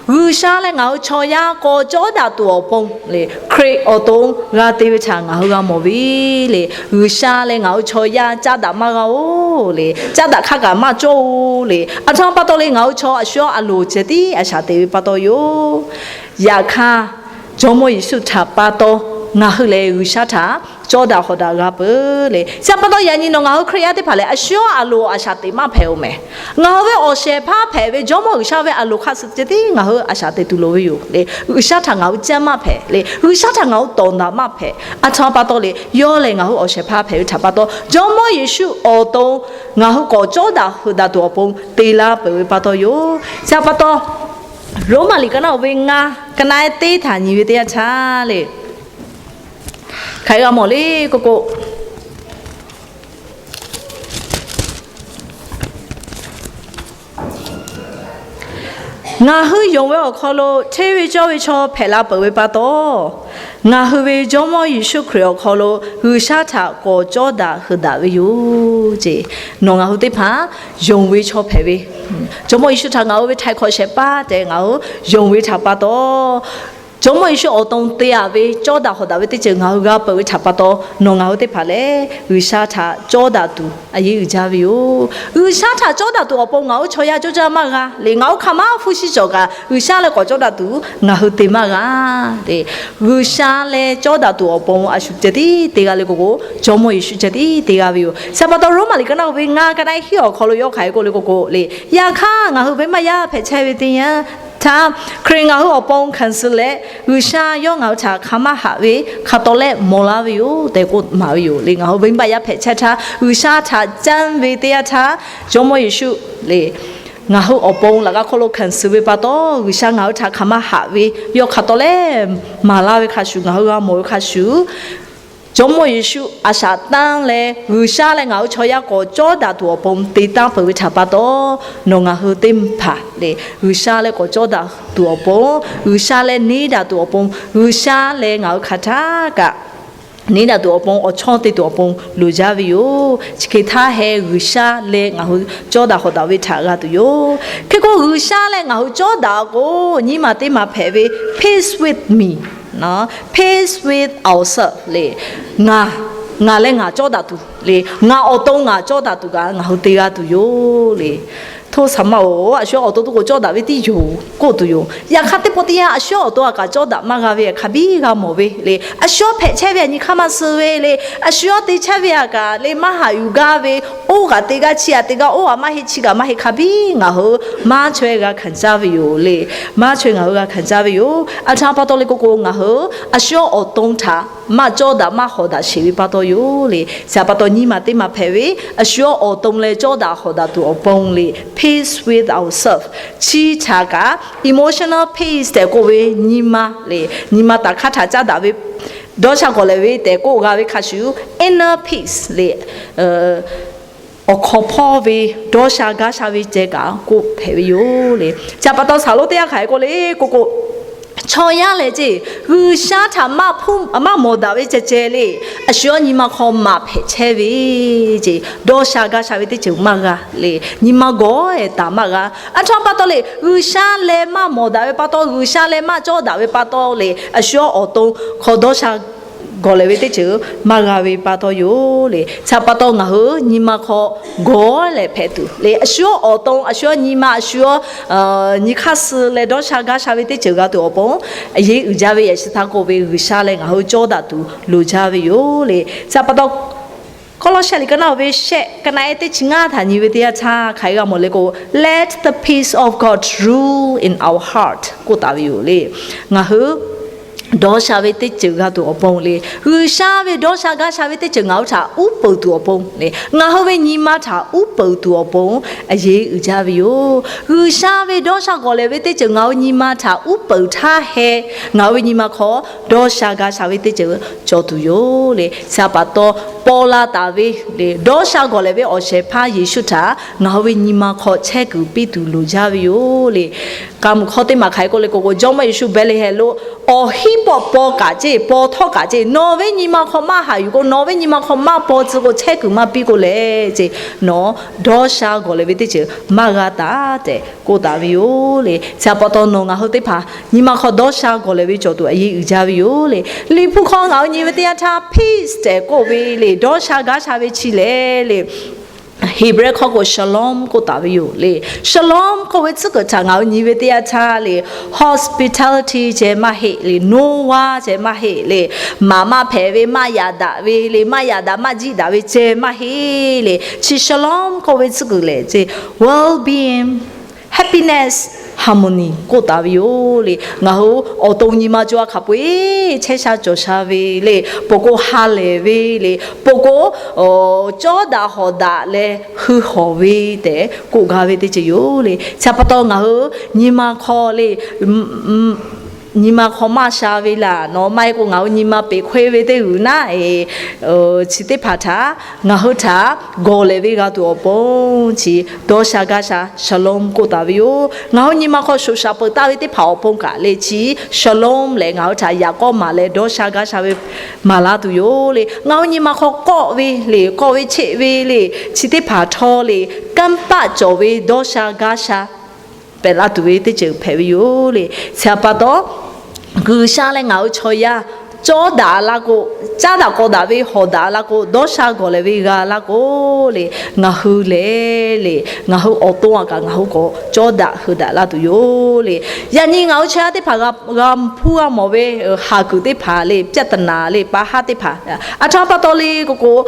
G'uiˬsha leh ngaˬ hui chaw yaˇ k'awꞈ cawˇ daꞈ tuˬ awˬ pon le, Hkriꞈ awˬ to g'a te ve htaꞈ ngaˬ hui g'a mawˬ ve le. G'uiˬsha leh ngaˬ hui chaw yaˇ caˇ daꞈ maˇ g'a-oˬ le, caˇ daꞈ hk'aˇ kaꞈ maˇ cawˇ-oˬ le. Aˬ htoꞈ ma pa taw le, ngaˬ hui chaw a shu yawˇ a loˍ ceh tiˉ a shaꞈ teꞈ ve pa taw yoˬ. Yaꞈ hk'aˇ, Jawˇmawˇ Yeˍsuˆ htaꞈ pa taw ngaˬ hui lehˬ G'uiˬsha htaꞈ cawˇ daꞈ hawꞈ daꞈ g'a peuˬ le. Chi pa taw yaꞈ nyi nawˬ ngaˬ hui Hkriꞈ yaˇ teˇ hpaˍ lehˬ, a shu yawˇ a loˍ a shaꞈ teꞈ maˇ hpehꞈ-oˬ mehˍ. Ngaˬ hui ve awˬ shehˍ hpaˇ hpehꞈ ve Jawˇmawˇ G'uiˬsha ve a loˍ hk'a suh ceh tiˉ ngaˬ hui a shaꞈ teꞈ tuˬ loˍ ve yoˬ le. G'uiˬsha htaꞈ ngaˬ hui caˇ maˇ hpehꞈ le. G'uiˬsha htaꞈ ngaˬ hui tawˍ daꞈ maˇ hpehꞈ. Aˬ htoꞈ ma pa taw le, yawˇ lehˬ ngaˬ hui awˬ shehˍ hpaˇ hpehꞈ ve htaꞈ pa taw, Jawˇmawˇ Yeˍsuˆ awˬ to ngaˬ hui k'awꞈ cawˇ daꞈ hawꞈ daꞈ tuˬ awˬ pon te laˇ peuˬ ve pa taw yoˬ. Chi pa taw, Roˉmaꞈ liꞈ ka naˆ-oˬ ve ngaˇ, ka naˆ eˉ teˇ htaꞈ nyi ve teˇ yanˇ htaˇ le, hk'aˬ hk'e g'a mawˬ le k'o k'o, ngaˬ hui yonˍ ve awˬ hk'aw lo hteˇ ve cawˇ ve chaw hpehꞈ la peuˬ ve pa taw, ngaˬ hui ve Jawˇmawˇ Yeˍsuˆ Hkriꞈ awˬ hk'aw lo G'uiˬsha htaꞈ k'awꞈ cawˇ daꞈ heuꞈ daꞈ ve yoˬ ce. Nawˬ ngaˬ hui teˇ hpaˍ yonˍ ve chaw hpehꞈ ve, Jawˇmawˇ Yeˍsuˆ htaꞈ ngaˬ hui ve htaiˍ hk'awꞈ shehˍ hpaˇ tehꞈ ngaˬ hui yonˍ ve htaꞈ pa taw, Jawˇmawˇ Yeˍsuˆ awˬ to te-a ve cawˇ daꞈ hawꞈ daꞈ ve teˇ ceuˬ ngaˬ hui g'a peuˬ ve htaꞈ pa taw, nawˬ ngaˬ hui teˇ hpaˍ lehˬ G'uiˬsha htaꞈ cawˇ daꞈ tuˬ a yeˇ uiˍ jaˇ ve yoˬ. G'uiˬsha htaꞈ cawˇ daꞈ tuˬ awˬ pon ngaˬ hui chaw yaˇ cawˇ jaˇ maˇ g'a le. Ngaˬ hui hk'aˬ ma hpfuhˇ shiˉ cawˬ kaꞈ G'uiˬsha leh k'awꞈ cawˇ daꞈ tuˬ ngaˬ hui te maˇ g'a le. G'uiˬsha leh cawˇ daꞈ tuˬ awˬ pon a shu ceh tiˉ te g'a le k'o k'o, Jawˇmawˇ Yeˍsuˆ ceh tiˉ te g'a ve yoˬ. Chi pa taw Roˉmaꞈ liꞈ ka naˆ-oˬ ve ngaˇ, ka naˆ eˉ hiˉ awˬ hk'aw lo yawˇ hk'aˬ hk'e k'oˆ le k'o k'o le, yaꞈ hk'aˇ ngaˬ hui venˇbaˆ yaˇ hpehꞈ chehˇ ve teˇ yanˇ htaˇ, Hkriꞈ ngaˬ hui awˬ pon hkanˍ suh leh, G'uiˬsha yawˇ ngaˬ hui htaꞈ hk'aˬ maˇ haꞈ ve hk'a taw leh mawˬ laˇ ve yoˬ tehꞈ k'oˆ maˍ ve yoˬ le. Ngaˬ hui venˇbaˆ yaˇ hpehꞈ chehˇ htaˇ, G'uiˬsha htaꞈ caˇ ve teˇ yanˇ htaˇ, Jawˇmawˇ Yeˍsuˆ le, ngaˬ hui awˬ pon laꞈ g'a hk'aw lo hkanˍ suh ve pa taw, G'uiˬsha ngaˬ hui htaꞈ hk'aˬ maˇ haꞈ ve yawˇ hk'a taw leh maˍ laˇ ve hk'a shuˍ, ngaˬ hui g'a mawˬ ve hk'a shuˍ, Jawˇmawˇ Yeˍsuˆ a shaꞈ tanˇ leh G'uiˬsha leh ngaˬ hui chaw yaˇ k'awꞈ cawˇ daꞈ tuˬ awˬ pon te tanˇ peuˬ ve htaꞈ pa taw, nawˬ ngaˬ hui teˇ hpaˍ le, G'uiˬsha leh k'awꞈ cawˇ daꞈ tuˬ awˬ pon, G'uiˬsha leh neˇ daꞈ tuˬ awˬ pon, G'uiˬsha leh ngaˬ hui hk'aˬ htaˇ kaꞈ neˇ daꞈ tuˬ awˬ pon, awˬ chawˇ te tuˬ awˬ pon loˍ jaˇ ve yoˬ. Chi hk'e htaˇ heh G'uiˬsha leh ngaˬ hui cawˇ daꞈ hawꞈ daꞈ ve htaꞈ g'a tuˬ yoˬ. Hk'e k'o G'uiˬsha leh ngaˬ hui cawˇ daꞈ k'o, nyi ma teˇ ma hpehꞈ ve peace with me, peace with ourselves le. Ngaˬ, ngaˬ leh ngaˬ cawˇ daꞈ tuˬ le, ngaˬ awˬ to ngaˬ cawˇ daꞈ tuˬ kaꞈ ngaˬ hui te g'a tuˬ yoˬ le. Hto saˍ ma-oˬ, a shu yawˇ awˬ to tuˬ k'o cawˇ daꞈ ve tiˉ yoˬ k'oˆ tuˬ yoˬ. Yaꞈ hk'aˇ teˇ pawˆ teˇ yanˇ a shu yawˇ awˬ to a kaꞈ cawˇ daꞈ maˇ g'a ve hk'a biˇ g'a mawˬ ve le. A shu yawˇ hpehꞈ chehˇ ve a nyi hk'aˇ maˇ suh ve le. A shu yawˇ te chehˇ ve a kaꞈ le maˇ haꞈ yuˬ gaˇ ve, oˇ kaꞈ te gaˇ, chi kaꞈ te gaˇ, oˇ kaꞈ maˇ heˆ, chi kaꞈ maˇ heˆ, hk'a biˇ ngaˬ hui maˇ chaweh g'a hkanˍ caˇ ve yoˬ le. Maˇ chaweh ngaˬ hui g'a hkanˍ caˇ ve yoˬ. Aˬ htoꞈ ma pa taw le k'o k'o, ngaˬ hui a shu yawˇ awˬ to htaꞈ maˇ cawˇ daꞈ maˇ hawꞈ daꞈ sheˍ ve pa taw yoˬ le. Chi pa taw nyi ma teˇ ma hpehꞈ ve, a shu yawˇ awˬ to leh cawˇ daꞈ hawꞈ daꞈ tuˬ awˬ pon le, peace with ourselves. Chi htaꞈ kaꞈ emotional peace tehꞈ k'oˆ ve nyi ma le, nyi ma taꞈ hk'aˇ htaꞈ caˉ daꞈ ve, dawˇ sha gawˬ lehˬ ve tehꞈ k'oˆ g'a ve hk'a shuˍ, inner peace le, awˬ hk'aw hpawˇ ve dawˇ sha gaˇ sha ve ceh kaꞈ k'oˆ hpehꞈ ve yoˬ le. Chi pa taw saˍ lonˉ teˇ g'aˇ hk'aˬ hk'e k'oˆ le k'o k'o, chaw yaˇ lehˬ ce, G'uiˬsha htaꞈ maˇ mawˬ daꞈ ve ceh ceh le, a shu yawˇ nyi ma hk'aw maˍ hpehꞈ chehˇ ve ce, dawˇ sha gaˇ sha ve teˇ ceuˬ maˇ g'a le, nyi ma gawˬ-e taˍ maˇ g'a. Aˬ htoꞈ ma pa taw le, G'uiˬsha leh maˇ mawˬ daꞈ ve pa taw, G'uiˬsha leh maˇ cawˇ daꞈ ve pa taw le, a shu yawˇ awˬ to hk'aw dawˇ sha gawˬ lehˬ ve teˇ ceuˬ maˇ g'a ve pa taw yoˬ le. Chi pa taw ngaˬ hui nyi ma hk'aw gawˬ leh hpehꞈ tuˬ le, a shu yawˇ awˬ to, a shu yawˇ nyi ma, a shu yawˇ nyi hk'aˇ suh leh dawˇ sha gaˇ sha ve teˇ ceuˬ g'a tuˬ awˬ pon, a yeˇ uiˍ jaˇ ve yaꞈ shi htaˇ k'oˆ ve G'uiˬsha leh ngaˬ hui cawˇ daꞈ tuˬ loˍ jaˇ ve yoˬ le. Chi pa taw Kawˇlawˇsehˆ liꞈ ka naˆ-oˬ ve shehˆ, ka naˆ-ehˉ teˇ chi ngaˇ htaꞈ nyi ve teˇ yanˇ htaˇ hk'aˬ hk'e g'a mawˬ le k'o, Let the peace of God rule in our heart k'oˆ taˍ ve yoˬ le. Ngaˬ hui dawˇ sha ve teˇ ceuˬ g'a tuˬ awˬ pon le, G'uiˬsha ve dawˇ sha gaˇ sha ve teˇ ceuˬ ngaˬ hui htaꞈ uˉ peunˍ tuˬ awˬ pon le, ngaˬ hui ve nyi ma htaꞈ uˉ peunˍ tuˬ awˬ pon a yeˇ uiˍ jaˇ ve yoˬ. G'uiˬsha ve dawˇ sha gawˬ lehˬ ve teˇ ceuˬ ngaˬ hui nyi ma htaꞈ uˉ peunˍ htaˇ heh, ngaˬ hui ve nyi ma hk'aw dawˇ sha gaˇ sha ve teˇ ceuˬ cawˬ tuˬ yoˬ le. Chi pa taw paw la taˍ ve le, dawˇ sha gawˬ lehˬ ve awˬ shehˍ hpaˇ Yeˍsuˆ htaꞈ ngaˬ hui ve nyi ma hk'aw chehˇ kuiˬ piˇ tuˬ loˍ jaˇ ve yoˬ le. K'a muiˬ hk'awˇ teˇ maˬ hk'aˬ hk'e k'oˆ le k'o k'o, Jawˇmawˇ Yeˍsuˆ Behˍlehˍhehnˍ lo awˬ hinˉ pawˆ paw kaꞈ ceˇ, paw htawˇ kaꞈ ceˇ, nawˬ ve nyi ma hk'aw maˇ haꞈ yuˬ k'o, nawˬ ve nyi ma hk'aw maˇ paw tcuh k'o, chehˇ kuiˬ maˇ piˇ k'o lehˬ ceˇ, nawˬ dawˇ sha gawˬ lehˬ ve teˇ ceuˬ maˇ g'a taˍ tehꞈ k'oˆ taˍ ve yoˬ le. Chi htaꞈ pa taw nawˬ ngaˬ hui teˇ hpaˍ nyi ma hk'aw dawˇ sha gawˬ lehˬ ve cawˬ tuˬ a yeˇ uiˍ jaˇ ve yoˬ le. Liꞈ hpu hk'aw ngaˬ hui nyi ve teˇ yanˇ htaˇ peace tehꞈ k'oˆ ve le, dawˇ sha gaˇ sha ve chi lehˬ le, Heˍbrehˇ hkawˇ k'o shalom k'oˆ taˍ ve yoˬ le. Shalom k'oˆ ve tcuhˉ kuiˬ htaꞈ ngaˬ hui nyi ve teˇ yanˇ htaˇ le, hospitality ceh maˇ heˆ le, nowa ceh maˇ heˆ le, maˍ maˇ hpehꞈ ve, maˇ yaꞈ daꞈ ve le, maˇ yaꞈ daꞈ maˇ jiˆ daꞈ ve ceh maˇ heˆ le. Chi shalom k'oˆ ve tcuhˉ kuiˬ lehˬ ceˇ, well-being, happiness, harmony k'oˆ taˍ ve yoˬ le. Ngaˬ hui awˬ to nyi ma co a hk'a peu-eˬ chehˇ sha cawˬ sha ve le, pon k'o ha lehˬ ve le, pon k'o cawˇ daꞈ hawˍ daꞈ leh hui hawˍ ve tehꞈ k'oˆ gaˇ ve teˇ ceuˬ yoˬ le. Chi htaꞈ pa taw ngaˬ hui nyi ma hk'aw le nyi ma hk'aw maˇ sha ve laˬ, nawˬ maˇ heˆ k'o ngaˬ hui nyi ma peꞈ hk'oˆ e ve teˇ g'uiˬ naˆ e, chi teˇ hpaˍ htaꞈ ngaˬ hui htaꞈ gawˬ lehˬ ve g'a tuˬ awˬ pon chi dawˇ sha gaˇ sha shalom k'oˆ taˍ ve yoˬ. Ngaˬ hui nyi ma hk'aw shoꞈ shaˍ peuˬ taˍ ve teˇ hpaˍ awˬ pon kaꞈ le, chi shalom lehˬ ngaˬ hui htaꞈ yaꞈ k'awˇ maˍ leh dawˇ sha gaˇ sha ve maˍ laˇ tuˬ yoˬ le. Ngaˬ hui nyi ma hk'aw kawˆ ve le, kawˆ ve cheˆ ve le, chi teˇ hpaˍ htawˇ le, kanˇ paˆ cawˬ ve dawˇ sha gaˇ sha pehꞈ laˇ tuˬ ve teˇ ceuˬ hpehꞈ ve yoˬ le. Chi htaꞈ pa taw G'uiˬsha leh ngaˬ hui chaw yaˇ cawˇ daꞈ la k'o, caˉ daꞈ k'aw daꞈ ve hawˍ daꞈ la k'o, dawˇ sha gawˬ lehˬ ve g'a la k'o le, ngaˬ hui lehˬ le, ngaˬ hui awˬ to a kaꞈ ngaˬ hui k'awꞈ cawˇ daꞈ hui daꞈ la tuˬ yoˬ le. Yaꞈ nyi ngaˬ hui chaw yaˇ teˇ hpaˍ g'a hpuˇ g'a mawˬ ve haˍ kuiˬ teˇ hpaˍ le, ပြဿနာ le, ปัญหา teˇ hpaˍ, aˬ htoꞈ ma pa taw le k'o k'o,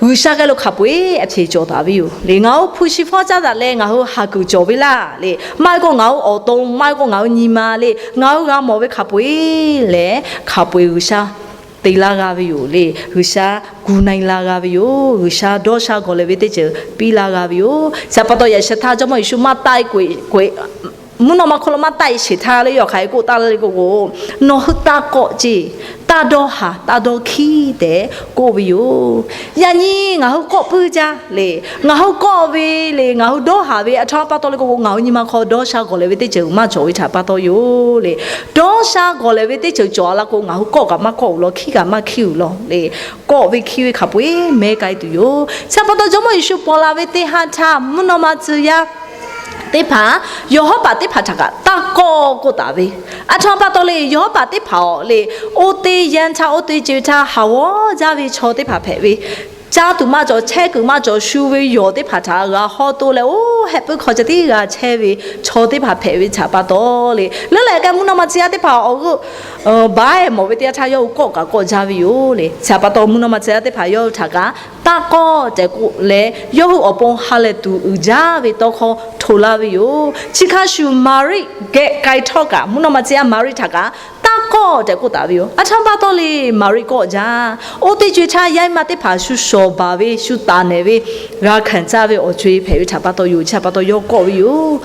G'uiˬsha geh lo hk'a peu-eˬ a hpeꞈ cawˬ taˍ ve yoˬ le. Ngaˬ hui hpu shi fawˇ caˉ daꞈ leh ngaˬ hui haˍ kuiˬ cawˬ ve laˇ le. Maˇ heˆ k'o ngaˬ hui awˬ to, maˇ heˆ k'o ngaˬ hui nyi ma le, ngaˬ hui g'a mawˬ ve hk'a peu-eˬ lehˬ, hk'a peu-eˬ G'uiˬsha te laˇ g'a ve yoˬ le. G'uiˬsha gu na-e laˇ g'a ve yoˬ. G'uiˬsha dawˇ sha gawˬ lehˬ ve teˇ ceuˬ piˇ laˇ g'a ve yoˬ. Chi htaꞈ pa taw yaꞈ sheh htaˇ Jawˇmawˇ Yeˍsuˆ maˇ taˆ-e k'oꞈ-e, mvuhˇ naw ma hk'oˆ lo maˇ taˆ-e sheˍ htaˇ le, yawˇ hk'aˬ hk'e k'oˆ taˍ le k'o k'o, nawˬ hui taˇ kawˆ ceˇ, taˇ dawˇ haˍ, taˇ dawˇ hkiˉ tehꞈ k'oˆ ve yoˬ. Yaꞈ nyi ngaˬ hui kawˆ puiˉ jaˇ le. Ngaˬ hui kawˆ ve le, ngaˬ hui dawˇ haˍ ve aˬ htoꞈ ma pa taw le k'o k'o, ngaˬ hui nyi ma hk'aw dawˇ sha gawˬ lehˬ ve teˇ ceuˬ maˇ cawˬ ve htaꞈ pa taw yoˬ le. Dawˇ sha gawˬ lehˬ ve teˇ ceuˬ cawˬ a la k'o, ngaˬ hui kawˆ kaꞈ maˇ kawˆ-oˬ law, hkiˉ kaꞈ maˇ hkiˉ-oˬ law le. Kawˆ ve hkiˉ ve hk'a peu-eˬ mehˉ k'ai tuˬ yoˬ. Chi htaꞈ pa taw Jawˇmawˇ Yeˍsuˆ paw la ve teˇ haˉ htaˇ mvuhˇ naw ma tcuh yaˇ teˇ hpaˍ, yawˬ hawˉ paˍ teˇ hpaˍ htaꞈ kaꞈ taˇ kawˆ k'oˆ taˍ ve. Aˬ htoꞈ ma pa taw le, yawˬ hawˉ paˍ teˇ hpaˍ awˬ le, oˇ teˇ yanˇ htaˇ oˇ teˇ ceuˬ htaˇ haˍ g'awˇ jaˇ ve chaw teˇ hpaˍ hpehꞈ ve, caˇ tuˬ maˇ cawˬ, chehˇ kuiˬ maˇ cawˬ shu ve yawˬ teˇ hpaˍ htaꞈ g'a hawˉ toˇ leh, oˇ heh puiˉ hk'aw ca tiˉ g'a chehˇ ve chaw teˇ hpaˍ hpehꞈ ve htaꞈ pa taw le, leuˉ leh kaꞈ mvuhˇ naw ma tcuh yaˇ teˇ hpaˍ awˬ g'euˆ baˆ-e mawˬ ve teˇ yanˇ htaˇ yawˇ hui kawˆ kaꞈ kawˆ jaˇ ve yoˬ le. Chi htaꞈ pa taw mvuhˇ naw ma tcuh yaˇ teˇ hpaˍ yawˇ hui htaꞈ kaꞈ taˇ kawˆ tehꞈ k'oˆ leh, yawˇ hui awˬ pon ha lehˬ tuˬ uiˍ jaˇ ve tawˇ hkawˇ hto laˇ ve yoˬ. Chi hk'a shuˍ Maˍriˆ geh k'ai htawˇ kaꞈ, mvuhˇ naw ma tcuh yaˇ Maˍriˆ htaꞈ kaꞈ taˇ kawˆ tehꞈ k'oˆ taˍ ve yoˬ. Aˬ htoꞈ ma pa taw le, Maˍriˆ kawˆ jaˇ. Oˇ teˇ ceuˬ htaˇ yaˇ iˉ ma teˇ hpaˍ shu shawˍ baˬ ve, shu taˍ nehˬ ve, g'a hkanˍ caˇ ve awˬ co-e hpehꞈ ve htaꞈ pa taw yoˬ. Chi htaꞈ pa taw yawˇ kawˆ ve yoˬ.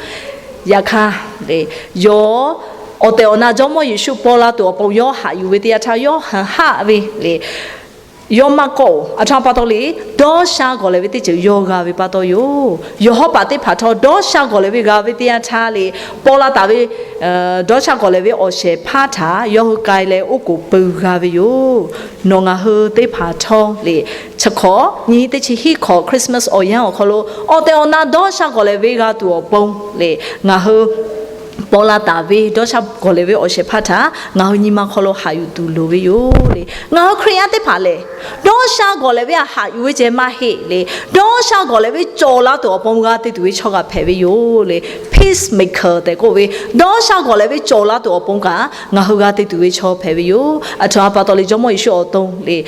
Yaꞈ hk'aˇ le, yawˇ awˬ tehˬ awˬ na Jawˇmawˇ Yeˍsuˆ paw la tuˬ awˬ pon yawˇ haꞈ yuˬ ve teˇ yanˇ htaˇ yawˇ haꞈ haˆ ve le, yawˇ maˇ kawˆ-oˬ. Aˬ htoꞈ ma pa taw le, dawˇ sha gawˬ lehˬ ve teˇ ceuˬ yawˇ g'a ve pa taw yoˬ. Yawˬ hawˉ paˍ teˇ hpaˍ htawˇ dawˇ sha gawˬ lehˬ ve g'a ve teˇ yanˇ htaˇ le, paw la taˍ ve dawˇ sha gawˬ lehˬ ve awˬ shehˍ hpaˇ htaꞈ yawˇ hui k'ai leh oˉ k'oˍ peu g'a ve yoˬ. Nawˬ ngaˬ hui teˇ hpaˍ htawˇ le, chi hk'awꞈ nyi teˇ chi hiˉ hk'awꞈ Christmas awˬ yanˇ awˬ hk'aw lo awˬ tehˬ awˬ na dawˇ sha gawˬ lehˬ ve g'a tuˬ awˬ pon le, ngaˬ hui paw la taˍ ve dawˇ sha gawˬ lehˬ ve awˬ shehˍ hpaˇ htaꞈ ngaˬ hui nyi ma hk'aw lo haꞈ yuˬ tuˬ loˍ ve yoˬ le. Ngaˬ hui Hkriꞈ yaˇ teˇ hpaˍ lehˬ, dawˇ sha gawˬ lehˬ ve a haꞈ yuˬ ve ceh maˇ heˆ le. Dawˇ sha gawˬ lehˬ ve cawˬ la tuˬ awˬ pon g'a te tuˬ ve chaw kaꞈ hpehꞈ ve yoˬ le. Peacemaker tehꞈ k'oˆ ve, dawˇ sha gawˬ lehˬ ve cawˬ la tuˬ awˬ pon kaꞈ ngaˬ hui g'a te tuˬ ve chaw hpehꞈ ve yoˬ. Aˬ htoꞈ ma pa taw le, Jawˇmawˇ Yeˍsuˆ awˬ to le,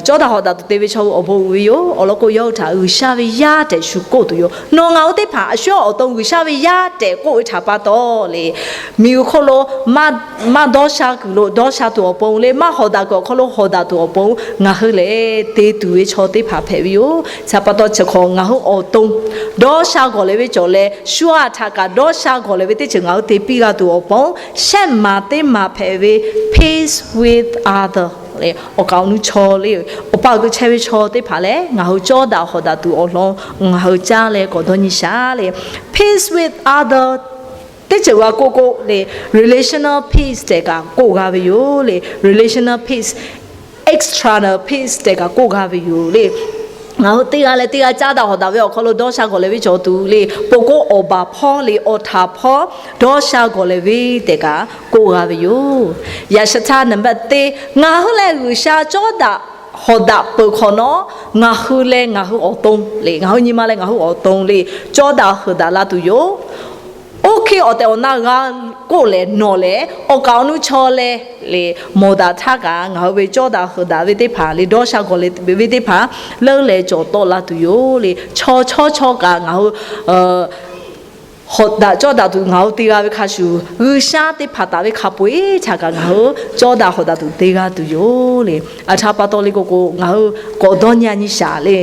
cawˇ daꞈ hawˍ daꞈ tuˬ te ve chaw awˬ bon uiˍ ve yoˬ. Awˬ lawn k'o, yawˇ hui htaꞈ G'uiˬsha ve yaˇ tehꞈ shu k'oˆ tuˬ yoˬ. Nawˬ ngaˬ hui teˇ hpaˍ a shu awˬ to G'uiˬsha ve yaˇ tehꞈ k'oˆ ve htaꞈ pa taw le, miˬguiˬ hk'oˆ lo maˇ dawˇ sha kuiˬ lo dawˇ sha tuˬ awˬ pon le, maˇ hawˍ daꞈ kuiˬ awˬ hk'aw lo hawˍ daꞈ tuˬ awˬ pon ngaˬ hui lehˬ te tuˬ ve chaw teˇ hpaˍ hpehꞈ ve yoˬ. Chi htaꞈ pa taw chi hk'awꞈ ngaˬ hui awˬ to dawˇ sha gawˬ lehˬ ve cawˬ leh, shu aꞈ htaꞈ kaꞈ dawˇ sha gawˬ lehˬ ve teˇ ceuˬ ngaˬ hui te piˇ g'a tuˬ awˬ pon shehˆ maˍ teˇ maˍ hpehꞈ ve peace with other le, awˬ kaˍ awˬ nu chaw le, awˬ pa awˬ keu chehˇ ve chaw teˇ hpaˍ lehˬ, ngaˬ hui cawˇ daꞈ hawˍ daꞈ tuˬ awˬ lawn ngaˬ hui caˇ leh k'awꞈ dawˇ nyi shaˍ le. Peace with other, teˇ ceuˬ g'a k'oˆ k'o le, relational peace tehꞈ kaꞈ k'oˆ g'a ve yoˬ le. Relational peace, external peace tehꞈ kaꞈ k'oˆ g'a ve yoˬ le. Ngaˬ hui teˇ g'aˇ leh teˇ g'aˇ caˇ daꞈ hawˍ daꞈ ve awˬ hk'aw lo dawˇ sha gawˬ leh ve cawˬ tuˬ le, pon k'o awˬ baˬ hpawˇ le awˬ htaꞈ hpawˇ dawˇ sha gawˬ leh ve tehꞈ kaꞈ k'oˆ g'a ve yoˬ. Yaꞈ sha htaˇ number teˇ, ngaˬ hui leh G'uiˬsha cawˇ daꞈ hawˍ daꞈ peuˬ hk'awꞈ nawˉ, ngaˬ hui leh ngaˬ hui awˬ to le, ngaˬ hui nyi ma leh ngaˬ hui awˬ to le, cawˇ daꞈ hawˍ daꞈ la tuˬ yoˬ. Oˇ hk'e awˬ tehˬ awˬ na g'a k'oˆ lehˬ, nawˬ lehˬ awˬ kaˍ awˬ nu chaw leh le, mawˬ daꞈ htaˇ kaꞈ ngaˬ hui ve cawˇ daꞈ hawˍ daꞈ ve teˇ hpaˍ le, dawˇ sha gawˬ leh ve teˇ hpaˍ leuˉ leh cawˬ tawˆ la tuˬ yoˬ le. Chaw chawˇ chawˇ kaꞈ ngaˬ hui hawˍ daꞈ cawˇ daꞈ tuˬ ngaˬ hui te g'a ve hk'a shuˍ, G'uiˬsha teˇ hpaˍ taˍ ve hk'a peu-eˬ htaꞈ kaꞈ ngaˬ hui cawˇ daꞈ hawˍ daꞈ tuˬ te g'a tuˬ yoˬ le. Aˬ htoꞈ ma pa taw le k'o k'o, ngaˬ hui k'awꞈ dawˇ nyi a nyi shaˍ le.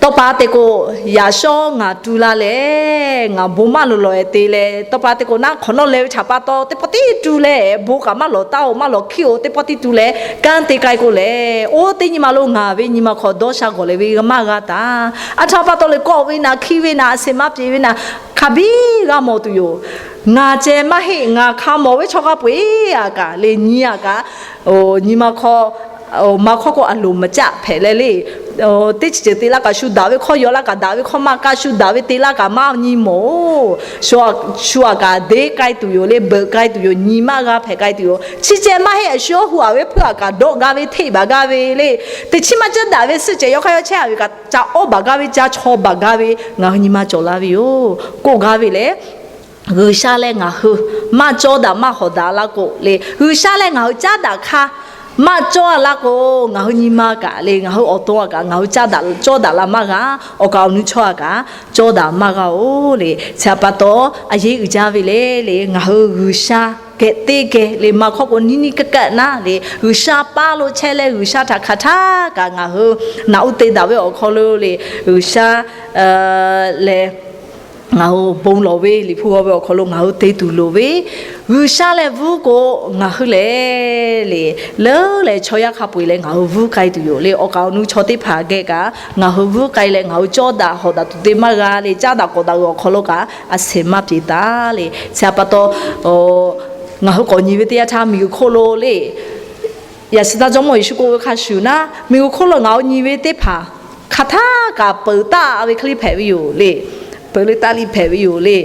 Tawˇ pa te k'o, yaꞈ shawˉ ngaˬ tu la leh, ngaˬ bon maˇ lawˬ lawˬ-e te leh, tawˇ pa te k'o naˉ hk'awꞈ nawˉ leh ve htaꞈ pa taw, teˇ pawˆ tiˉ tu leh, bon kaꞈ maˇ lawˬ taˉ-oˬ, maˇ lawˬ hkiˉ-oˬ, teˇ pawˆ tiˉ tu leh kanˉ te k'ai k'o lehˬ, oˇ teˇ nyi ma lo ngaˬ ve nyi ma hk'aw dawˇ sha gawˬ leh ve maˇ g'a taˍ. Aˬ htoꞈ ma pa taw le kawˆ ve naˍ, hkiˇ ve naˍ, a shehˍ maˇ peꞈ ve naˍ, hk'a biˇ g'a mawˬ tuˬ yoˬ. Ngaˬ ceh maˇ heˆ, ngaˬ hk'a mawˬ ve chaw hk'a peu-eˬ a kaꞈ le, nyi a kaꞈ, nyi ma hk'aw ma hk'awˇ k'o a loˍ maˍ caˆ hpehꞈ leh le, teˇ chi ceuˬ te laˇ kaꞈ shu daꞈ ve hkawˇ yaw laˇ kaꞈ, daꞈ ve hkawˇ maˇ kaˇ shu daꞈ ve te laˇ kaꞈ maˇ nyi mawˬ-oˬ. Shu a kaꞈ deˇ k'ai tuˬ yoˬ le, beuꞈ k'ai tuˬ yoˬ, nyi maˇ g'a hpehꞈ k'ai tuˬ yoˬ. Chi ceh maˇ heˆ, a shu awˬ hu a ve hpuiˇ a kaꞈ dawˆ gaˇ ve hteˆ baˬ gaˇ ve le. Teˇ chiˉ maˇ ceuˇ daꞈ ve suhˆ ceh yawˇ hk'aˇ yawˇ chehˇ a ve kaꞈ ca awˇ baˬ gaˇ ve, ca chaw baˬ gaˇ ve, ngaˬ hui nyi ma cawˬ la ve yoˬ. K'oˆ gaˇ ve lehˬ, G'uiˬsha leh ngaˬ hui maˇ cawˇ daꞈ maˇ hawˍ daꞈ la k'o le, G'uiˬsha leh ngaˬ hui caˉ daꞈ hk'aˇ maˇ cawˇ a la k'o, ngaˬ hui nyi ma kaꞈ le, ngaˬ hui awˬ to a kaꞈ ngaˬ hui caˇ daꞈ cawˇ daꞈ la maˇ g'a. Awˬ kaˍ awˬ nu chaw a kaꞈ cawˇ daꞈ maˇ g'a-oˬ le. Chi htaꞈ pa taw, a yeˇ uiˍ jaˇ ve le le, ngaˬ hui G'uiˬsha geh teˇ geh le, maˇ hk'awˇ k'o niˇ niˇ kaˆ kaˆ naˉ le, G'uiˬsha paˇ lo chehˇ leh G'uiˬsha htaꞈ hk'aˬ htaˇ kaꞈ ngaˬ hui naꞈ uˉ te daꞈ ve awˬ hk'aw lo le, G'uiˬsha leh ngaˬ hui bon lawˬ ve Liꞈ hpu g'aw ve awˬ hk'aw lo ngaˬ hui te tuˬ loˍ ve, G'uiˬsha leh vuiˇ k'o, ngaˬ hui lehˬ le, leuˉ leh chaw yaˇ hk'a peu-eˬ leh ngaˬ hui vuiˇ k'ai tuˬ yoˬ le. Awˬ kaˍ awˬ nu chaw teˇ hpaˍ geh kaꞈ ngaˬ hui vuiˇ k'ai leh ngaˬ hui cawˇ daꞈ hawˍ daꞈ tuˬ te maˇ g'a le, caˇ daꞈ k'awꞈ daꞈ ve awˬ hk'aw lo kaꞈ a shehˍ maˇ peꞈ taˍ le. Chi htaꞈ pa taw, ngaˬ hui k'awꞈ nyi ve teˇ yanˇ htaˇ miˬguiˬ hk'oˆ lo le, yaꞈ shi taˇ Jawˇmawˇ Yeˍsuˆ k'oˆ ve hk'a shuˍ naˉ, miˬguiˬ hk'oˆ lo ngaˬ hui nyi ve teˇ hpaˍ hk'aˬ htaˇ kaꞈ peuˬ taˆ ve hk'e le hpehꞈ ve yoˬ le. Peuˬ le taˆ le hpehꞈ ve yoˬ le.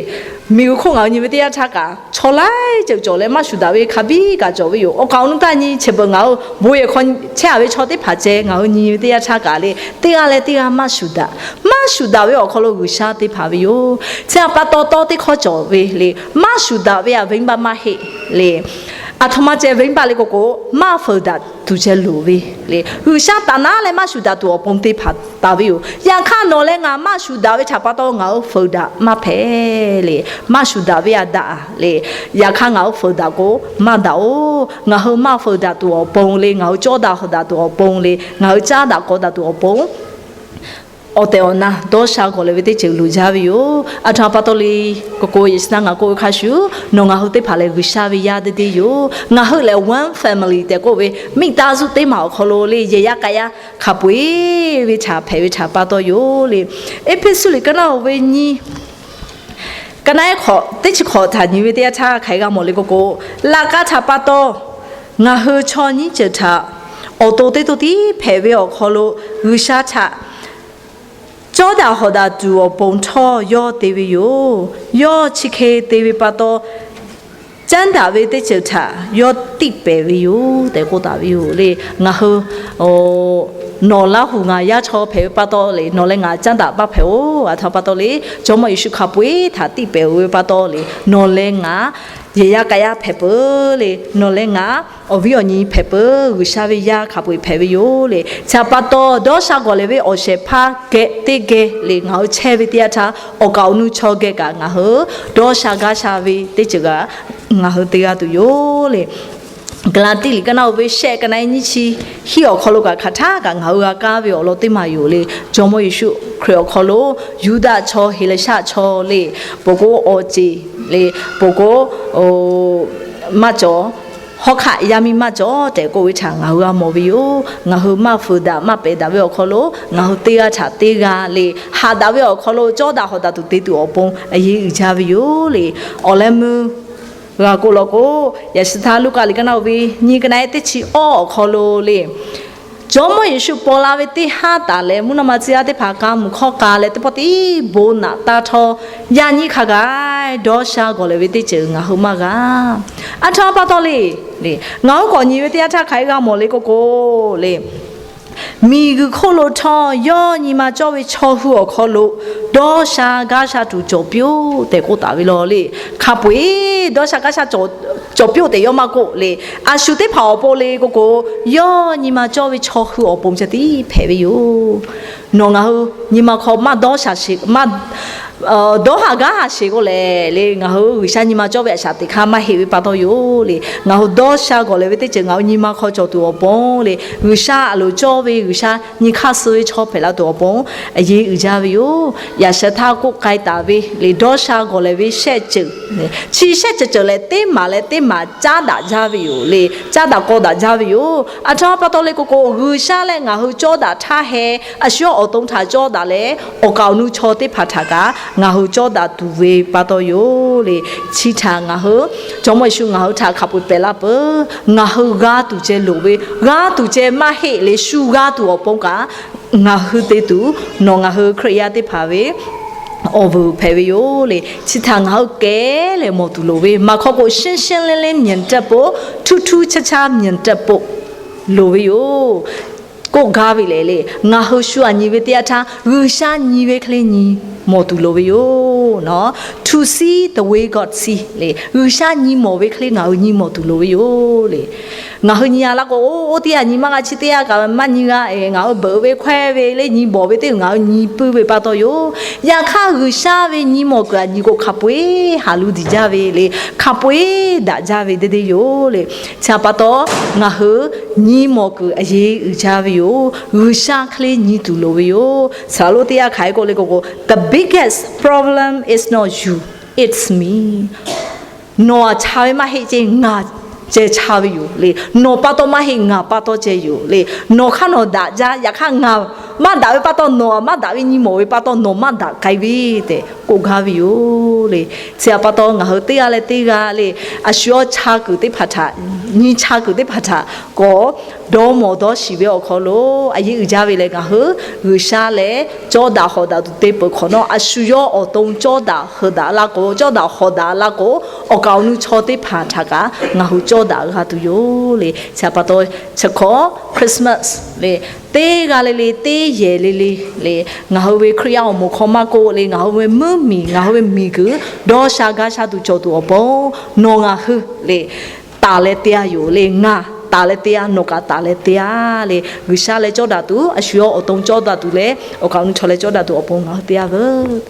Miˬguiˬ hk'oˆ ngaˬ hui nyi ve teˇ yanˇ htaˇ kaꞈ chaw laiˉ ceuˬ cawˬ leh maˇ shuˍ daꞈ ve hk'a biˇ kaꞈ cawˬ ve yoˬ. Awˬ kaˍ awˬ nu taˇ nyi, chi beuꞈ ngaˬ hui bon yehˬ hk'aw chehˇ a ve chaw teˇ hpaˍ ceh ngaˬ hui nyi ve teˇ yanˇ htaˇ kaꞈ le, teˇ g'aˇ leh teˇ g'aˇ maˇ shuˍ daꞈ. Maˇ shuˍ daꞈ ve awˬ hk'aw lo G'uiˬsha te hpanˍ ve yoˬ. Chi htaꞈ pa taw, tawˇ teˇ hkawˇ cawˬ ve le, maˇ shuˍ daꞈ ve a venˇbaˆ maˇ heˆ le. Aˬ htoꞈ ma ceh venˇbaˆ le k'o k'o, maˇ feuˍ daꞈ tuˬ ceh loˍ ve le. G'uiˬsha taˍ naˉ leh maˇ shuˍ daꞈ tuˬ awˬ pon te hpanˍ taˍ ve yoˬ. Yaꞈ hk'aˇ nawˬ leh ngaˬ maˇ shuˍ daꞈ ve htaꞈ pa taw ngaˬ hui feuˍ daꞈ maˇ hpehꞈ le. Maˇ shuˍ daꞈ ve a daꞈ le. Yaꞈ hk'aˇ ngaˬ hui feuˍ daꞈ k'o maˇ daꞈ-oˬ. Ngaˬ hui maˇ feuˍ daꞈ tuˬ awˬ pon le, ngaˬ hui cawˇ daꞈ hawˍ daꞈ tuˬ awˬ pon le, ngaˬ hui caˇ daꞈ k'awꞈ daꞈ tuˬ awˬ pon awˬ tehˬ awˬ na dawˇ sha gawˬ leh ve teˇ ceuˬ loˍ jaˇ ve yoˬ. Aˬ htoꞈ ma pa taw le k'o k'o, yaꞈ shi na ngaˬ k'oˆ ve hk'a shuˍ, nawˬ ngaˬ hui teˇ hpaˍ lehˬ G'uiˬsha ve yaˇ deˇ deˇ yoˬ. Ngaˬ hui lehˬ one family tehꞈ k'oˆ ve, miˆ taˇ zuhˆ teˇ maˬ awˬ hk'aw lo le yehˬ yaˇ k'ai yaˇ hk'a peu-eˬ ve htaꞈ hpehꞈ ve htaꞈ pa taw yoˬ le. Eˇfeˇsuꞈ liꞈ ka naˆ-oˬ ve nyiˇ, ka naˆ-ehˉ hk'awꞈ teˇ chi hk'awꞈ htaꞈ nyi ve teˇ yanˇ htaˇ hk'aˬ hk'e g'a mawˬ le k'o k'o, laꞈ ka htaꞈ pa taw ngaˬ hui chaw nyiˇ ceuˬ htaꞈ awˬ to teˇ to tiˉ hpehꞈ ve awˬ hk'aw lo G'uiˬsha htaꞈ cawˇ daꞈ hawˍ daꞈ tuˬ awˬ pon htawˇ yawˇ te ve yoˬ. Yawˇ chi hk'e te ve pa taw, caˉ daꞈ ve teˇ ceuˬ htaꞈ yawˇ tiˇ pehˍ ve yoˬ tehꞈ k'oˆ taˍ ve yoˬ le. Ngaˬ hui nawˬ Laˇ huˍ ngaˬ yaˇ chaw hpehꞈ ve pa taw le, nawˬ leh ngaˬ caˉ daꞈ maˇ hpehꞈ-oˬ. Aˬ htoꞈ ma pa taw le, Jawˇmawˇ Yeˍsuˆ hk'a peu-eˬ htaꞈ tiˇ pehˍ-oˬ ve pa taw le, nawˬ leh ngaˬ yehˬ yaˇ k'ai yaˇ hpehꞈ peuˬ le, nawˬ leh ngaˬ awˬ viˉ awˬ nyi hpehꞈ peuˬ, G'uiˬsha ve yaˇ hk'a peu-eˬ hpehꞈ ve yoˬ le. Chi htaꞈ pa taw, dawˇ sha gawˬ leh ve awˬ shehˍ hpaˇ geh teˇ geh le ngaˬ hui chehˇ ve teˇ yanˇ htaˇ, awˬ kaˍ awˬ nu chaw geh kaꞈ ngaˬ hui dawˇ sha gaˇ sha ve teˇ ceuˬ kaꞈ ngaˬ hui te g'a tuˬ yoˬ le. Gaˍlaˍtiˆ liꞈ ka naˆ-oˬ ve shehˆ, ka naˆ-ehˉ nyiˇ chi hiˆ awˬ hk'aw lo kaꞈ hk'aˬ htaˇ kaꞈ ngaˬ hui g'a kaˇ ve awˬ lawn teˇ maˬ yoˬ le. Jawˇmawˇ Yeˍsuˆ Hkriꞈ awˬ hk'aw lo Yuˇdaꞈ chaw, Heˍlaˍsaˆ chaw le, pon k'o awˬ ceˬ le, pon k'o maˇ cawˬ hawˉ hk'aˆ yaˇ miˇ maˇ cawˬ tehꞈ k'oˆ ve htaꞈ ngaˬ hui g'a mawˬ ve yoˬ. Ngaˬ hui maˇ fuiˍ daꞈ maˇ pehˬ daꞈ ve awˬ hk'aw lo ngaˬ hui teˇ g'aˇ htaꞈ teˇ g'aˇ le haꞈ daꞈ ve awˬ hk'aw lo cawˇ daꞈ hawˍ daꞈ tuˬ te tuˬ awˬ pon a yeˇ uiˍ jaˇ ve yoˬ le. Awˬ leh meuˇ g'a k'oˆ law k'o, yaꞈ shi htaˇ Luˉkaꞈ liꞈ ka naˆ-o ve nyi ka naˆ-ehˉ teˇ chi awˇ awˬ hk'aw lo le, Jawˇmawˇ Yeˍsuˆ paw la ve teˇ haˉ taˍ leh mvuhˇ naw ma tcuh yaˇ teˇ hpaˍ k'a mvuhˬ hk'awˇ k'a leh teˇ pawˆ tiˉ bon naꞈ taˇ htawˇ, yaꞈ nyi hk'a gaˬ dawˇ sha gawˬ lehˬ ve teˇ ceuˬ ngaˬ hui maˇ g'a. Aˬ htoꞈ ma pa taw le, ngaˬ hui k'awꞈ nyi ve teˇ yanˇ htaˇ hk'aˬ hk'e g'a mawˬ le k'oˆ k'o le, miˬguiˬ hk'oˆ lo htawˇ yawˇ nyi ma cawˇ ve chaw hui awˬ hk'aw lo dawˇ sha gaˇ sha tuˬ cawˬ piˇ-oˆ tehꞈ k'oˆ taˍ ve law le. Hk'a peu-eˬ dawˇ sha gaˇ sha cawˬ piˇ-oˆ tehꞈ yawˇ maˇ k'oˆ le. A shu teˇ hpaˍ awˬ pon le k'oˆ k'o, yawˇ nyi ma cawˇ ve chaw hui awˬ pon ceh tiˉ hpehꞈ ve yoˬ. Nawˬ ngaˬ hui nyi ma hk'aw maˇ dawˇ sha sheˍ, dawˇ haˍ gaˇ haˍ sheˍ k'o lehˬ le, ngaˬ hui G'uiˬsha nyi ma cawˇ ve a shaꞈ teꞈ hk'aˇ maˇ heˆ ve pa taw yoˬ le. Ngaˬ hui dawˇ sha gawˬ lehˬ ve teˇ ceuˬ ngaˬ hui nyi ma hk'aw cawˬ tuˬ awˬ pon le, G'uiˬsha a loˍ cawˇ ve G'uiˬsha nyi hk'aˇ suh ve chaw hpehꞈ la tuˬ awˬ pon a yeˇ uiˍ jaˇ ve yoˬ. Yaꞈ sheh htaˇ k'oˆ k'ai taˍ ve le, dawˇ sha gawˬ lehˬ ve shehˆ ceuˬ chi shehˆ ceuˬ ceuˬ lehˬ, teˇ maˬ leh teˇ maˬ caˉ daꞈ jaˇ ve yoˬ le. Caˉ daꞈ k'aw daꞈ jaˇ ve yoˬ. Aˬ htoꞈ ma pa taw le k'oˆ k'o, G'uiˬsha leh ngaˬ hui cawˇ daꞈ htaˇ heh, a shu yawˇ awˬ to htaꞈ cawˇ daꞈ leh, awˬ kaˍ awˬ nu chaw teˇ hpaˍ htaꞈ kaꞈ ngaˬ hui cawˇ daꞈ tuˬ ve pa taw yoˬ le. Chi htaꞈ ngaˬ hui Jawˇmawˇ Yeˍsuˆ ngaˬ hui htaꞈ hk'a peu-eˬ pehˬ laˇ peuˬ. Ngaˬ hui g'a tuˬ ceh loˍ ve, g'a tuˬ ceh maˇ heˆ le, shu g'a tuˬ awˬ pon kaꞈ ngaˬ hui te tuˬ, nawˬ ngaˬ hui Hkriꞈ yaˇ teˇ hpaˍ ve awˬ vuiˬ hpehꞈ ve yoˬ le. Chi htaꞈ ngaˬ hui kehˉ leh mawˬ tuˬ loˍ ve, maˬ hkawˇ k'o, ရှင်းရှင်းလင်းလင်း မြင်တတ်ဖို့, ထူးထူးခြားခြား မြင်တတ်ဖို့ loˍ ve yoˬ. K'oˆ gaˇ ve lehˬ le, ngaˬ hui shu aꞈ nyi ve teˇ yanˇ htaˇ G'uiˬsha nyi ve hk'e le nyi mawˬ tuˬ loˍ ve yoˬ. To see the way God see le, G'uiˬsha nyi mawˬ ve hk'e le ngaˬ hui nyi mawˬ tuˬ loˍ ve yoˬ le. Ngaˬ hui nyi a laˇ k'o, oˇ teˇ yanˇ nyi maˇ g'a, chi teˇ yanˇ kaꞈ maˇ nyi g'a, ngaˬ hui beuꞈ ve hkawehˇ ve le, nyi bawˬ ve teˇ ngaˬ hui nyi puiˇ ve pa taw yoˬ. Yaꞈ hk'aˇ G'uiˬsha ve nyi mawˬ kuiˬ aꞈ nyi k'o, hk'a peu-eˬ haˍ lu diˍ jaˇ ve le, hk'a peu-eˬ daꞈ jaˇ ve deˇ deˇ yoˬ le. Chi htaꞈ pa taw, ngaˬ hui nyi mawˬ kuiˬ a yeˇ uiˍ jaˇ ve yoˬ. G'uiˬsha hk'e le nyi tuˬ loˍ ve yoˬ. Saˍ laꞈ lonˉ teˇ yanˇ hk'aˬ hk'e k'oˆ le k'o k'o, the biggest problem is not you, it's me. Nawˬ aꞈ cha ve maˇ heˆ ceˇ, ngaˬ ceh cha ve yoˬ le. Nawˬ pa taw maˇ heˆ, ngaˬ pa taw ceh yoˬ le. Nawˬ hk'aˇ nawˬ daꞈ jaˇ, yaꞈ hk'aˇ ngaˬ maˇ daꞈ ve pa taw, nawˬ aꞈ maˇ daꞈ ve nyi mawˬ ve pa taw nawˬ maˇ daꞈ k'ai ve tehꞈ k'oˆ gaˇ ve yoˬ le. Chi htaꞈ pa taw ngaˬ hui teˇ g'aˇ leh teˇ g'aˇ le, a shu yawˇ cha kuiˬ teˇ hpaˍ htaꞈ, nyi cha kuiˬ teˇ hpaˍ htaꞈ k'awꞈ dawˇ mawˬ dawˇ shiˍ ve awˬ hk'aw lo a yeˇ uiˍ jaˇ ve lehˬ, ngaˬ hui G'uiˬsha leh cawˇ daꞈ hawˍ daꞈ tuˬ te peuˬ hk'awꞈ nawˉ, a shu yawˇ awˬ to cawˇ daꞈ hawˍ daꞈ la k'o, cawˇ daꞈ hawˍ daꞈ la k'o, awˬ kaˍ awˬ nu chaw teˇ hpaˍ htaꞈ kaꞈ ngaˬ hui cawˇ daꞈ g'a tuˬ yoˬ le. Chi htaꞈ pa taw, chi hk'awꞈ Christmas le, teˇ g'aˇ le le, teˇ yehˬ le le le, ngaˬ hui ve Hkriꞈ yaˇ awˬ moˍ hk'aw maˇ k'oˆ le, ngaˬ hui ve mvuhˇmiˬ, ngaˬ hui ve miˬguiˬ dawˇ sha gaˇ sha tuˬ cawˬ tuˬ awˬ pon, nawˬ ngaˬ hui le taˍ leh te-a yoˬ le. Ngaˬ taˍ leh te-a, nawˬ kaꞈ taˍ leh te-a le. G'uiˬsha leh cawˇ daꞈ tuˬ, a shu yawˇ awˬ to cawˇ daꞈ tuˬ leh awˬ kaˍ awˬ nu chaw leh cawˇ daꞈ tuˬ awˬ pon ngaˬ hui te-a veuˬ.